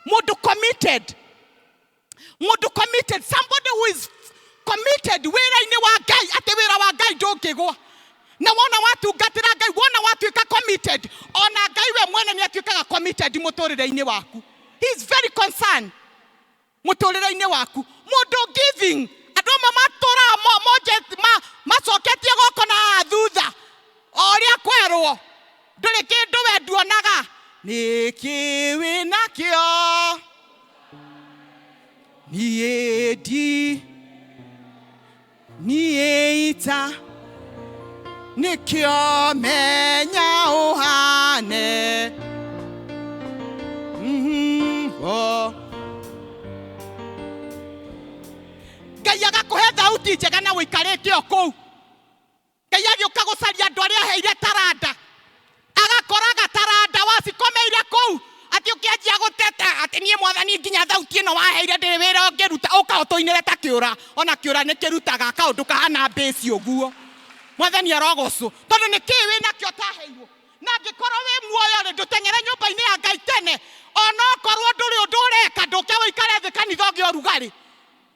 Mũndũ committed, mũndũ committed, somebody who is committed wĩra-inĩ wa Ngai, atĩ wĩra wa Ngai ndũngĩgwa. Na wona watungatĩra Ngai, wona watuĩka committed, ona Ngai we mwene nĩ atuĩkaga committed mũtũrĩre-inĩ waku. He is very concerned mũtũrĩre-inĩ waku. Mũndũ giving, andũ amwe matũraga macoketie goko na haha thutha, o ũrĩa kwerwo ndũrĩ kĩndũ we nduonaga. Nĩkĩ wĩnakĩo? Niĩ ndi, niĩ ita, nĩkĩo menya ũha. Ngai agakũhe thauti njega na ũikarĩte o kũu. Ngai agĩũka gũcaria andũ arĩa aheire taranda, agakoraga taranda wacikomeire kũu, atĩ ũkĩanjia gũteta atĩ niĩ Mwathani nginya thauti ĩno waheire ndĩrĩ wĩra ũngĩruta, ũka ũtũinĩre ta kĩũra. Ona kĩũra nĩ kĩrutaga kaũndũ kahana mbĩci ũguo. Mwathani arogocwo, tondũ nĩ kĩĩ wĩnakĩo ũtaheirwo? Na angĩkorwo wĩ muoyo rĩ, ndũteng'ere nyũmba-inĩ ya Ngai tene, onokorwo ndũrĩ ũndũ ũreka, ndũke ũikare thĩ kanitha ũgĩe ũrugarĩ.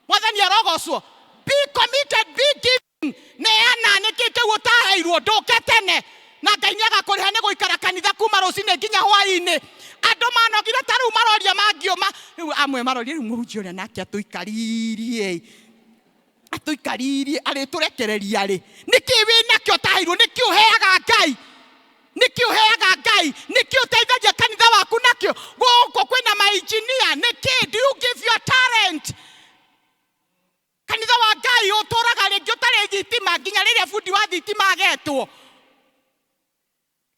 Mwathani arogocwo. Be committed, be giving. Neana nĩkĩ kĩu ũtaheirwo, ndũke tene, na Ngai nĩ agakũrĩha nĩ gũikara kanitha kuma rũcinĩ nginya hwaĩ-inĩ. Andũ manogire ta rĩu maroria mangiũma, rĩu amwe maroria rĩu mũhunjia ũrĩa nake atũikaririe, atũikaririe arĩtũrekereria rĩ, nĩkĩ wĩ nakĩo ũtaheirwo? Nĩkĩ ũheaga Ngai? Nĩkĩ ũheaga Ngai? Nĩkĩ ũteithagia kanitha waku nakĩo? Gũkũ kwĩna mainjinia, nĩkĩ? Do you give your talent? Kanitha wa Ngai ũtũraga rĩngĩ ũtarĩ thitima nginya rĩrĩa bundi wa thitima agetwo.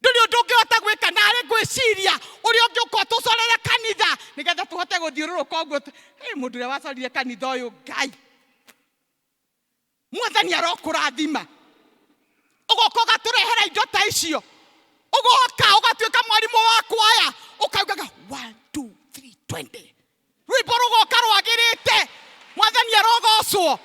Ndũrĩ ũndũ ũngĩhota gwĩka, na arĩ ngwĩciria ũrĩa ũngĩũka ũtũcorere kanitha nĩgetha tũhote gũthiũrũrũka ũguo. Hey, mũndũ ũrĩa wacorire kanitha ũyũ, Ngai Mwathani arokũrathima. Ũgoka ũgatũrehera indo ta icio, ũgoka ũgatuĩka mwarimũ wa kwaya, ũkaugaga 1 2 3 20, rwĩmbo rũgoka rwagĩrĩte. Mwathani arogocwo.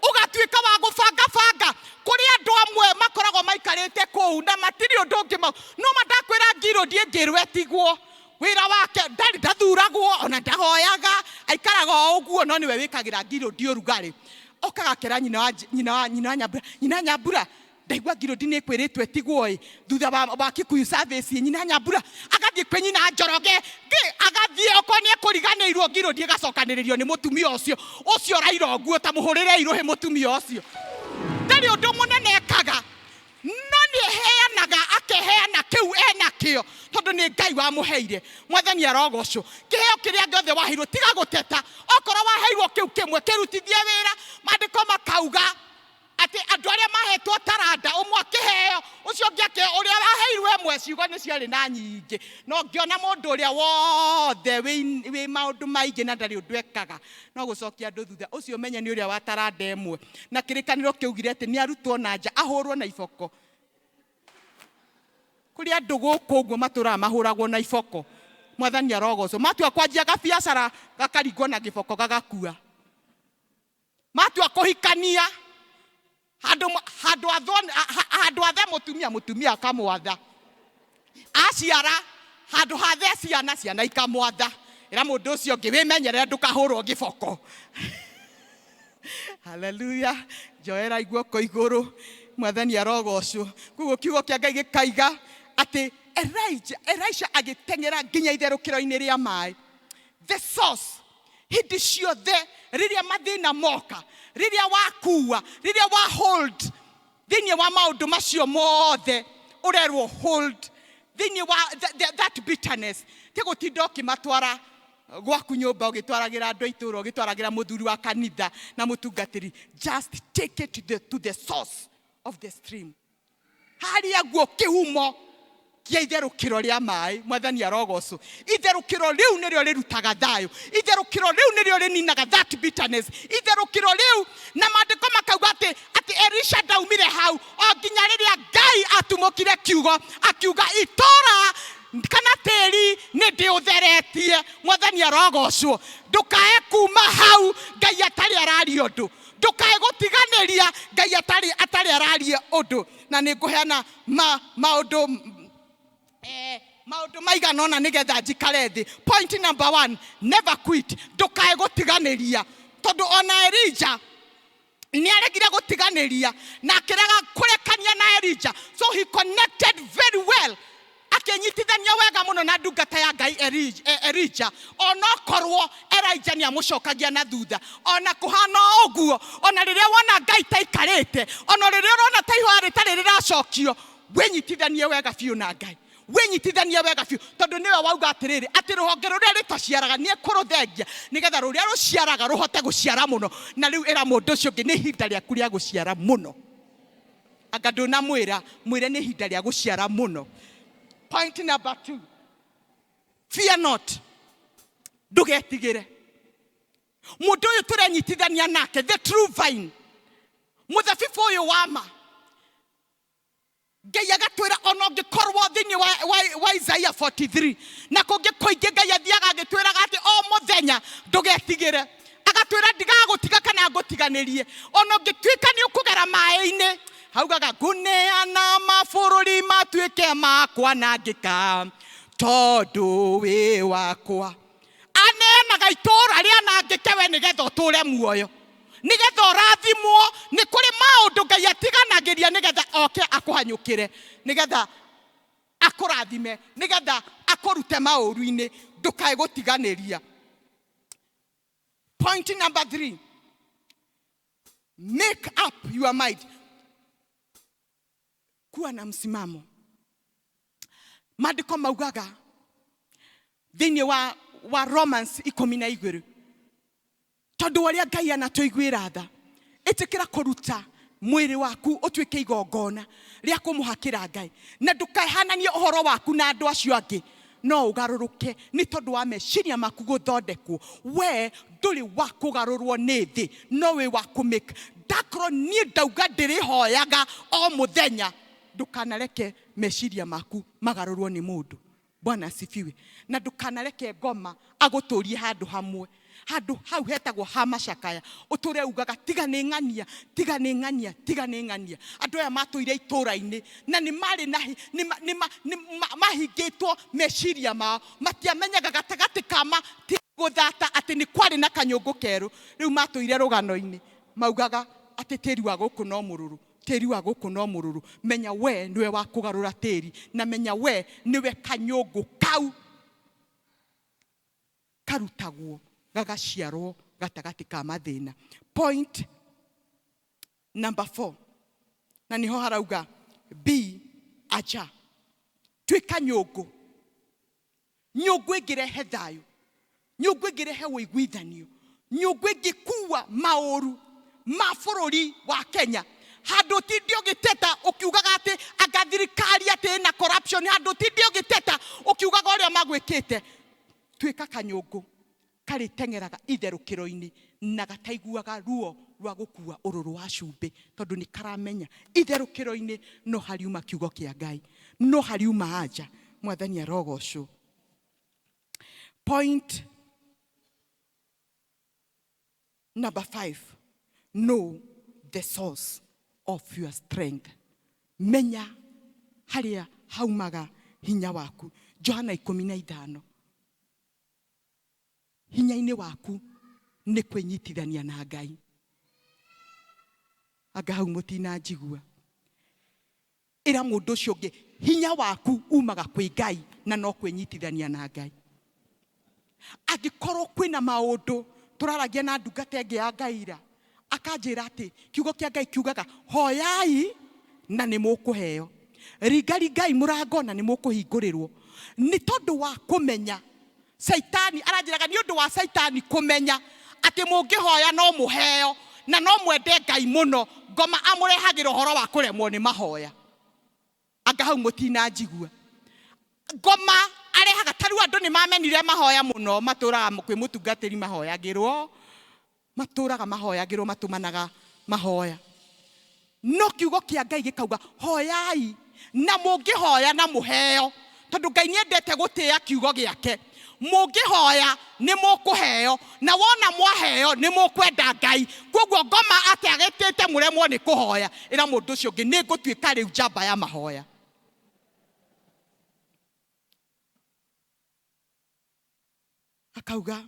Ũgatuĩka wa gũbangabanga. Kũrĩ andũ amwe makoragwo maikarĩte kũu na matirĩ ũndũ ũngĩ mau, no mandakwĩra ngirũ ndiĩngĩrwo ĩtigwo wĩra wake, ndarĩ ndathuragwo ona ndahoyaga, aikaraga o ũguo, no nĩwe wĩkagĩra ngirũ ndi ũrugarĩ. Okaga akera nyina wa nyina wa nyina wa Nyambura, nyina Nyambura, ndaigua ngirũ ndi nĩ ĩkwĩrĩtwo ĩtigwo ĩ thutha wa Kikuyu service. Nyina Nyambura agathiĩ kwĩ nyina Njoroge, agathiĩ okorwo nĩ ekũriganĩirwo, ngirũ ndi ĩgacokanĩrĩrio nĩ mũtumia ũcio ũcio ũraira ũguo. Ta mũhũrĩre irũhĩ mũtumia ũcio, ndarĩ ũndũ mũnene ekaga, no nĩ eheanaga, akeheana kĩu enakĩo, tondũ nĩ Ngai wamũheire. Mwathani arogocwo. Kĩheo kĩrĩa gĩothe waheirwo, tiga gũteta. Okorwo waheirwo kĩu kĩmwe, kĩrutithie wĩra. Maandĩko makauga atĩ andũ arĩa mahetwo taranda, ũmwe akĩheo, ũcio ũngĩ akĩheo, ũrĩa waheirwo ĩmwe, ciugo nĩ ciarĩ na nyingĩ. No ngĩona mũndũ ũrĩa wothe wĩ maũndũ maingĩ na ndarĩ ũndũ ekaga, no gũcokia andũ thutha, ũcio menye nĩ ũrĩa wa taranda ĩmwe. Na kĩrĩkanĩro kĩaugire atĩ nĩ arutwo na nja, ahũrwo na iboko. Kũrĩ andũ gũkũ ũguo matũraga mahũragwo na iboko. Mwathani arogocwo. Matua kwanjia gabiacara gakaringwo na gĩboko gagakua. Matua kũhikania handũ athwo, handũ athe mũtumia, mũtumia akamwatha. Aciara handũ hathe ciana, ciana ikamwatha. Ĩra mũndũ ũcio ũngĩ wĩmenyerere ndũkahũrwo gĩboko. Haleluya. Njoera guoko igũrũ. Mwathani arogocwo. Koguo kiugo kĩa Ngai gĩkaiga atĩ Elisha agĩteng'era nginya itherũkĩro-inĩ rĩa maĩ. The source. Hĩndĩ ciothe rĩrĩa mathĩna moka, rĩrĩa wakua, rĩrĩa wa hold thĩinĩ wa maũndũ macio mothe, ũrerwo hold thĩinĩ wa that bitterness, ti gũtinda ũkĩmatwara gwaku nyũmba, ũgĩtwaragĩra andũ a itũũra, ũgĩtwaragĩra mũthuri wa kanitha na mũtungatĩri. Just take it to the source of the stream, harĩa guo kĩhumo kĩa itherũkĩro rĩa maĩ. Mwathani arogocwo. Itherũkĩro rĩu nĩrĩo rĩrutaga thayũ, itherũkĩro rĩu nĩrĩo rĩninaga that bitterness, itherũkĩro rĩu. Na maandĩko makauga atĩ Elisha ndaumire hau o nginya rĩrĩa Ngai atumũkire kiugo akiuga itũra kana tĩri nĩ ndĩũtheretie. Mwathani arogocwo. Ndũkae kuma hau Ngai atarĩ araria ũndũ, ndũkae gũtiganĩria Ngai atarĩ araria ũndũ. Na nĩ ngũheana maũndũ maigana ũna nĩgetha njikare thĩ. Point number one, never quit. Ndũkae gũtiganĩria, tondũ ona Elijah nĩ aregire gũtiganĩria na akĩrega kũrekania na Elijah. So he connected very well, akĩnyitithania wega mũno na ndungata ya Ngai Elijah, onokorwo Elijah nĩ amũcokagia na thutha. Ona kũhana o ũguo, ona rĩrĩa wona Ngai taikarĩte, ona rĩrĩa ũrona ta ihoya rĩtarĩ rĩracokio, wĩnyitithanie wega biũ na Ngai, wĩnyitithanie wega biũ, tondũ nĩwe wauga atĩrĩrĩ, atĩ rũhonge rũrĩa rĩtaciaraga nĩ ekũrũthengia nĩgetha rũrĩa rũciaraga rũhote gũciara mũno. Na rĩu ĩra mũndũ ũcio ũngĩ, nĩ ihinda rĩaku rĩa gũciara mũno. Anga ndũnamwĩra, mwĩre nĩ ihinda rĩa gũciara mũno. Point number two, fear not. Ndũgetigĩre. Mũndũ ũyũ tũrenyitithania nake, the true vine, mũthabibũ ũyũ wa ma. Ngai agatwĩra ona ũngĩkorwo thĩinĩ wa Isaia 43 na kũngĩ kũingĩ, Ngai athiaga agĩtwĩraga atĩ o mũthenya ndũgetigĩre, agatwĩra ndigagũtiga kana ngũtiganĩrie, ona ũngĩtuĩka nĩ ũkũgera maĩ-inĩ, haugaga ngũneana mabũrũri matuĩke makwanangĩka tondũ wĩ wakwa. Aneanaga itũũra rĩanangĩke we nĩgetha ũtũũre muoyo, nĩgetha ũrathimwo. Nĩ kũrĩ maũndũ Ngai atiganagĩria nĩgetha oke akũhanyũkĩre, nĩgetha akũrathime, nĩgetha akũrute maũru-inĩ, ndũkae gũtiganĩria. Point number 3, make up your mind, kuwa na msimamo. Maandĩko maugaga thĩinĩ wa Romans 12, tondũ ũrĩa Ngai anatũiguĩra tha, ĩtĩkĩra kũruta mwĩrĩ waku ũtuĩke igongona rĩa kũmũhakĩra Ngai, na ndũkahananie ũhoro waku na andũ acio angĩ, no ũgarũrũke nĩ tondũ wa meciria maku gũthondekwo. We ndũrĩ wa kũgarũrwo nĩ thĩ, no wĩ wa kũmake. Ndakorwo niĩ ndauga ndĩrĩhoyaga o mũthenya, ndũkanareke meciria maku magarũrwo nĩ mũndũ. Bwana asifiwe. Na ndũkanareke ngoma agũtũrie handũ hamwe, handũ hau hetagwo ha macakaya, ũtũre ugaga tiga nĩ ng'ania, tiga nĩ ng'ania, tiga nĩ ng'ania. Andũ aya matũire itũũra-inĩ na nĩ marĩ na nĩ mahingĩtwo meciria mao, matiamenyaga gatagatĩ ka ma ti gũthata atĩ nĩ kwarĩ na kanyũngũ kerũ. Rĩu matũire rũgano-inĩ maugaga atĩ tĩri wa gũkũ no mũrũrũ, tĩri wa gũkũ no mũrũrũ. Menya we nĩwe wa kũgarũra tĩri, na menya we nĩwe kanyũngũ kau karutagwo gagaciarwo gatagatĩ ka mathĩna. Point number 4, na niho harauga be aja, tuĩka nyũngũ. Nyũngũ ĩngĩrehe thayũ, nyũngũ ĩngĩrehe ũiguithanio, nyũngũ ĩngĩkua maũru ma bũrũri wa Kenya. Handũ ũtinde ũgĩteta ũkiugaga atĩ anga thirikari atĩ ĩna corruption, handũ ũtinde ũgĩteta ũkiugaga ũrĩa magwĩkĩte, tuĩka kanyũngũ karĩteng'eraga itherũkĩro-inĩ na gataiguaga ruo rwa gũkua ũrũrũ wa cumbĩ, tondũ nĩ karamenya itherũkĩro-inĩ no hariuma kiugo kĩa Ngai, no hariuma anja. Mwathani arogocwo. Point number 5, know the source of your strength. Menya harĩa haumaga hinya waku. Johana 15, hinya-inĩ waku nĩ kwĩnyitithania na Ngai. Anga hau mũtinanjigua. Ĩra mũndũ ũcio ũngĩ, hinya waku umaga kwĩ Ngai na no kwĩnyitithania na Ngai. Angĩkorwo kwĩna maũndũ tũraragia na ndungata ĩngĩ ya Ngai ira, akanjĩra atĩ kiugo kĩa Ngai kiugaga hoyai na nĩ mũkũheo, ringaringai mũrango na nĩ mũkũhingũrĩrwo. Nĩ tondũ wa kũmenya Caitani, aranjĩraga nĩ ũndũ wa Caitani kũmenya atĩ mũngĩhoya no mũheo na no mwende Ngai mũno, ngoma amũrehagĩra ũhoro wa kũremwo nĩ mahoya. Anga hau mũtinanjigua. Ngoma arehaga, ta rĩu andũ nĩ mamenire mahoya mũno, matũraga kwĩ mũtungatĩri mahoyagĩrwo, matũraga mahoyagĩrwo, matũmanaga mahoya. No kiugo kĩa Ngai gĩkauga hoyai na mũngĩhoya na mũheo, tondũ Ngai nĩendete gũtĩĩa kiugo gĩake. Mũngĩhoya nĩ mũkũheo, na wona mwaheo nĩ mũkwenda Ngai. Koguo ngoma atĩ agĩtĩte mũremwo nĩ kũhoya, ĩra mũndũ ũcio ũngĩ nĩ ngũtuĩka rĩu njamba ya mahoya. Akauga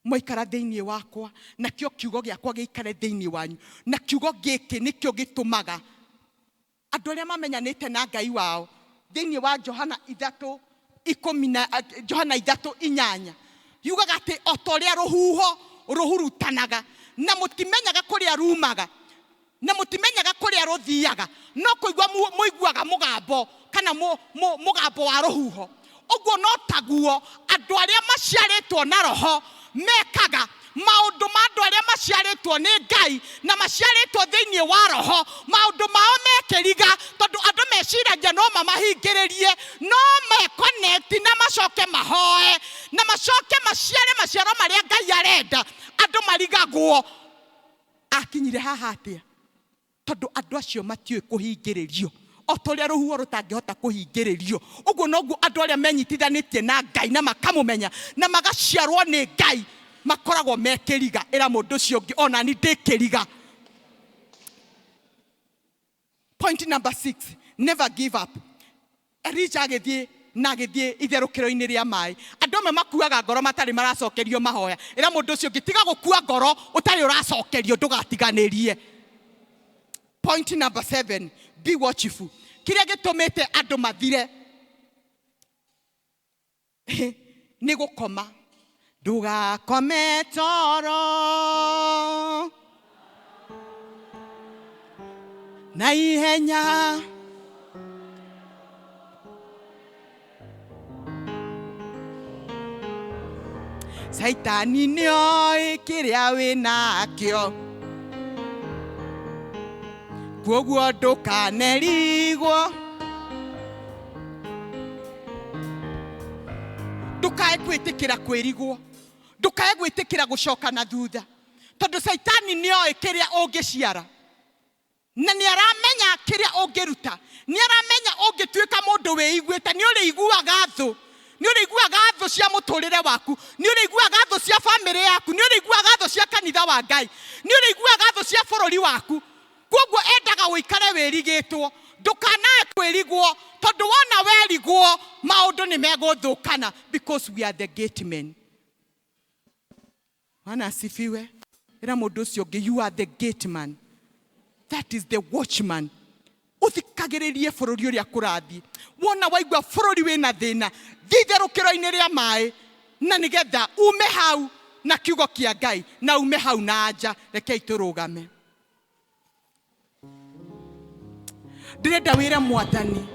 mwaikara thĩinĩ wakwa, nakĩo kiugo gĩakwa gĩikare thĩinĩ wanyu. Na kiugo gĩkĩ nĩkĩo gĩtũmaga andũ arĩa mamenyanĩte na Ngai wao thĩinĩ wa Johana ithatũ ikũmi na Johana ithatũ inyanya yugaga atĩ o ta ũrĩa rũhuho rũhurutanaga na mũtimenyaga kũrĩa rumaga na mũtimenyaga kũrĩa rũthiaga, no kũigua mũiguaga mũgambo kana mũgambo wa rũhuho, ũguo no taguo andũ arĩa maciarĩtwo na roho mekaga maũndũ ma andũ arĩa maciarĩtwo nĩ Ngai na maciarĩtwo thĩinĩ wa roho. Maũndũ mao mekĩriga, tondũ andũ meciragia no mamahingĩrĩrie, no meconnect na macoke mahoe na macoke maciare maciaro marĩa Ngai arenda. Andũ Andũ marigagwo akinyire haha atĩa, tondũ andũ acio matiũĩ kũhingĩrĩrio. O ta ũrĩa rũhuho rũtangĩhota kũhingĩrĩrio, ũguo noguo andũ arĩa menyitithanĩtie na Ngai na makamũmenya na magaciarwo nĩ Ngai makoragwo me kĩriga. Ĩra mũndũ ũcio ũngĩ, ona ni ndĩ kĩriga. Point number 6, never give up. Elija agĩthiĩ na agĩthiĩ itherũkĩro-inĩ rĩa maĩ. Andũ amwe makuaga ngoro matarĩ maracokerio mahoya. Ĩra mũndũ ũcio ũngĩ, tiga gũkua ngoro ũtarĩ ũracokerio, ndũgatiganĩrie. Point number 7, be watchful. Kĩrĩa gĩtũmĩte andũ mathire nĩ gũkoma. Ndũgakome toro na ihenya, Caitani nĩoĩ kĩrĩa wĩ nakĩo, kuoguo ndũkanerigwo. Ndũkae gwĩtĩkĩra kwĩrigwo, ndũkae gwĩtĩkĩra gũcoka na thutha, tondũ Caitani nĩoĩ kĩrĩa ũngĩciara, na nĩ aramenya kĩrĩa ũngĩruta, nĩ aramenya ũngĩtuĩka mũndũ wĩiguĩte, nĩ ũrĩiguaga thũ, nĩ ũrĩiguaga thũ cia mũtũrĩre waku, nĩ ũrĩiguaga thũ cia bamĩrĩ yaku, nĩ ũrĩiguaga thũ cia kanitha wa Ngai, nĩ ũrĩiguaga thũ cia bũrũri waku. Koguo endaga ũikare wĩrigĩtwo, ndũkanae kwĩrigwo, tondũ wona werigwo maũndũ nĩ megũthũkana, because we are the gate men. Bwana asifiwe. Ĩra mũndũ ũcio ũngĩ, you are the gate man. That is the watchman. Ũthikagĩrĩrie bũrũri ũrĩa kũrathiĩ. Wona waigua bũrũri wĩna thĩna, thiĩ itherũkĩro-inĩ rĩa maĩ, na nĩgetha ume hau na kiugo kĩa Ngai, na ume hau na nja. Rekei tũrũgame. Ndĩrenda wĩre Mwathani,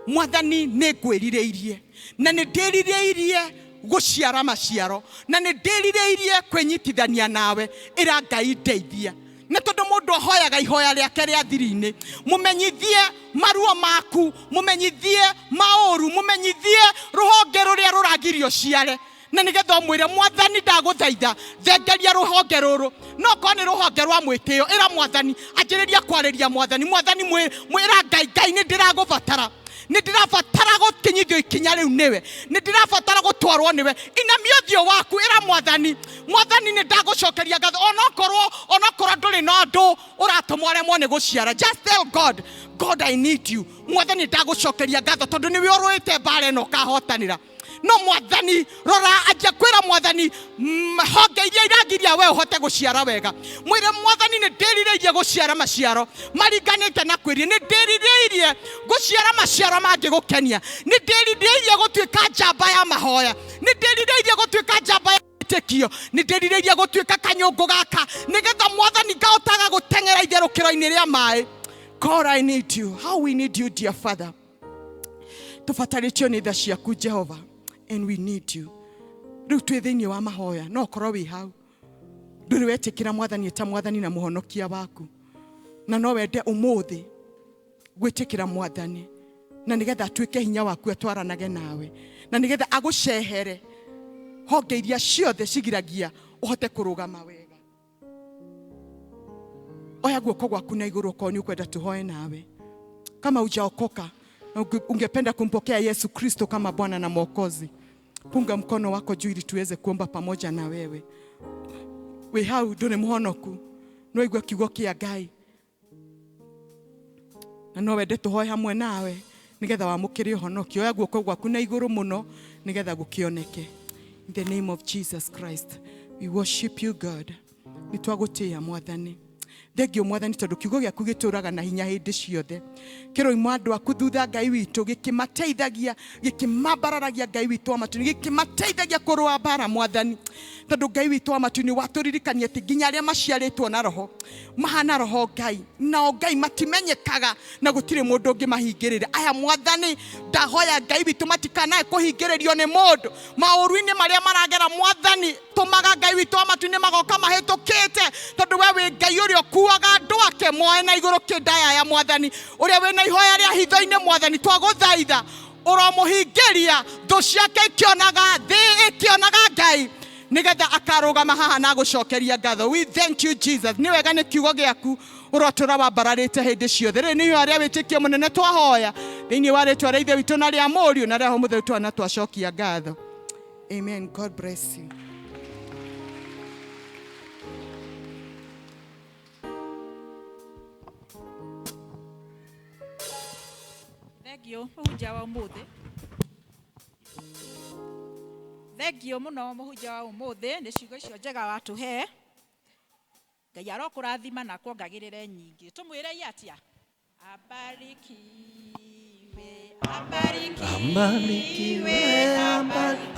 Mwathani nĩ ngwĩrirĩirie, na nĩ ndĩrirĩirie gũciara maciaro, na nĩ ndĩrirĩirie kwĩnyitithania nawe. Ĩra Ngai ndeithia. Na tondũ mũndũ ahoyaga ihoya rĩake rĩa thiri-inĩ, mũmenyithie maruo maku, mũmenyithie maũru, mũmenyithie rũhonge rũrĩa rũragirio ciare, na nĩgetha ũmwĩre, Mwathani ndagũthaitha thengeria rũhonge rũrũ. No korwo nĩ rũhonge rwa mwĩtĩo, ĩra Mwathani, anjĩrĩria kwarĩria Mwathani. Mwathani, mwĩra Ngai, Ngai nĩ ndĩragũbatara, nĩ ndĩrabatara gũkinyithio ikinya rĩu nĩwe, nĩ ndĩrabatara gũtwarwo nĩwe. Inamia ũthiũ waku, ĩra Mwathani, Mwathani nĩ ndagũcokeria ngatho, onokorwo ndũrĩ na ũndũ ũratũma ũremwo nĩ gũciara. Just tell God, God I need you. Mwathani ndagũcokeria ngatho tondũ nĩwe ũrũĩte mbara ĩno ũkahotanĩra. No Mwathani, rora, anjia kwĩra Mwathani honge iria iragiria we ũhote gũciara wega. Mwĩre Mwathani nĩ ndĩrirĩirie gũciara maciaro maringanĩte na kwĩria, nĩ ndĩrirĩirie gũciara maciaro mangĩgũkenia, nĩ ndĩrirĩirie gũtuĩka njamba ya mahoya, nĩ ndĩrirĩirie gũtuĩka njamba ya wĩtĩkio, nĩ ndĩrirĩirie gũtuĩka kanyũngũ gaka, nĩgetha Mwathani ngahotaga gũteng'era itherũkĩro-inĩ rĩa maĩ. God, I need you. How we need you, dear Father. Tũbatarĩtio nĩ tha ciaku Jehova, and we need you. Rĩu twĩ thĩinĩ wa mahoya, no ũkorwo wĩ hau ndũrĩ wetĩkĩra Mwathani ta Mwathani na Mũhonokia waku, na no wende ũmũthĩ gwĩtĩkĩra Mwathani, na nĩgetha atuĩke hinya waku atwaranage nawe, na nĩgetha agũcehere honge iria ciothe cigiragia ũhote kũrũgama wega. Oya guoko gwaku na igũrũ okorwo nĩ ũkwenda tũhoe nawe. Kama hujaokoka na ungependa kumpokea Yesu Kristo kama Bwana na Mwokozi, punga mkono wako juu ili tuweze kuomba pamoja na wewe. Wĩ hau ndũrĩ mũhonoku, no igua kiugo kĩa Ngai na no wende tũhoe hamwe nawe nĩgetha wamũkĩre ũhonokio. Oya guoko gwaku na igũrũ mũno nĩgetha gũkĩoneke. In the name of Jesus Christ, we worship you God. Nĩ twagũtĩĩa Mwathani. Thengio Mwathani tondũ kiugo gĩaku gĩtũraga na hinya hĩndĩ ciothe. Kĩroima andũ aku thutha Ngai witũ, gĩkĩmateithagia, gĩkĩmambararagia Ngai witũ wa matu-inĩ, gĩkĩmateithagia kũrũa mbara Mwathani. Tondũ Ngai witũ wa matu-inĩ watũririkania atĩ nginya arĩa maciarĩtwo na roho mahana roho Ngai, nao Ngai matimenyekaga na gũtirĩ mũndũ ũngĩmahingĩrĩria. Aya Mwathani, ndahoya Ngai witũ matikanae kũhingĩrĩrio nĩ mũndũ maũru-inĩ marĩa maragera. Mwathani, tũmaga Ngai witũ wa matu-inĩ magoka mahĩtũkĩte, tondũ we wĩ Ngai ũrĩa ũkuaga andũ ake moe na igũrũ kĩndayaya. Mwathani ũrĩa wĩna ihoya rĩa hitho-inĩ, Mwathani twagũthaitha ũromũhingĩria thũ ciake ikĩonaga, thĩ ĩkĩonaga Ngai, Nĩgetha akarũgama haha na agũcokeria ngatho. We thank you, Jesus. Nĩ wega nĩ kiugo gĩaku ũrotũra wambararĩte hĩndĩ ciothe. Rĩrĩ nĩ ihoya rĩa wĩtĩkio mũnene twahoya thĩinĩ wa rĩtwa rĩa Ithe witũ na rĩa Mũriũ na rĩa Roho Mũtheru twana twacokia ngatho. Amen. God bless you. Thengio mũhunjia wa ũmũthĩ. Thengio mũno mũhunjia wa ũmũthĩ nĩ ciugo icio njega watũhe. Ngai arokũrathima na akuongagĩrĩre nyingĩ. Tũmwĩrei atĩa? Abarikiwe, Ambarikiwe,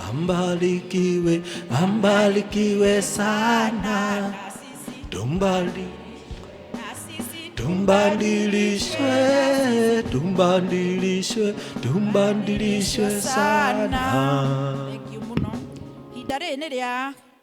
ambarikiwe, ambarikiwe sana. Na sisi, Tumbali, na sisi tumbadilishwe, tumbadilishwe, tumbadilishwe sana. Thank you mũno. Ihinda rĩrĩ nĩ rĩa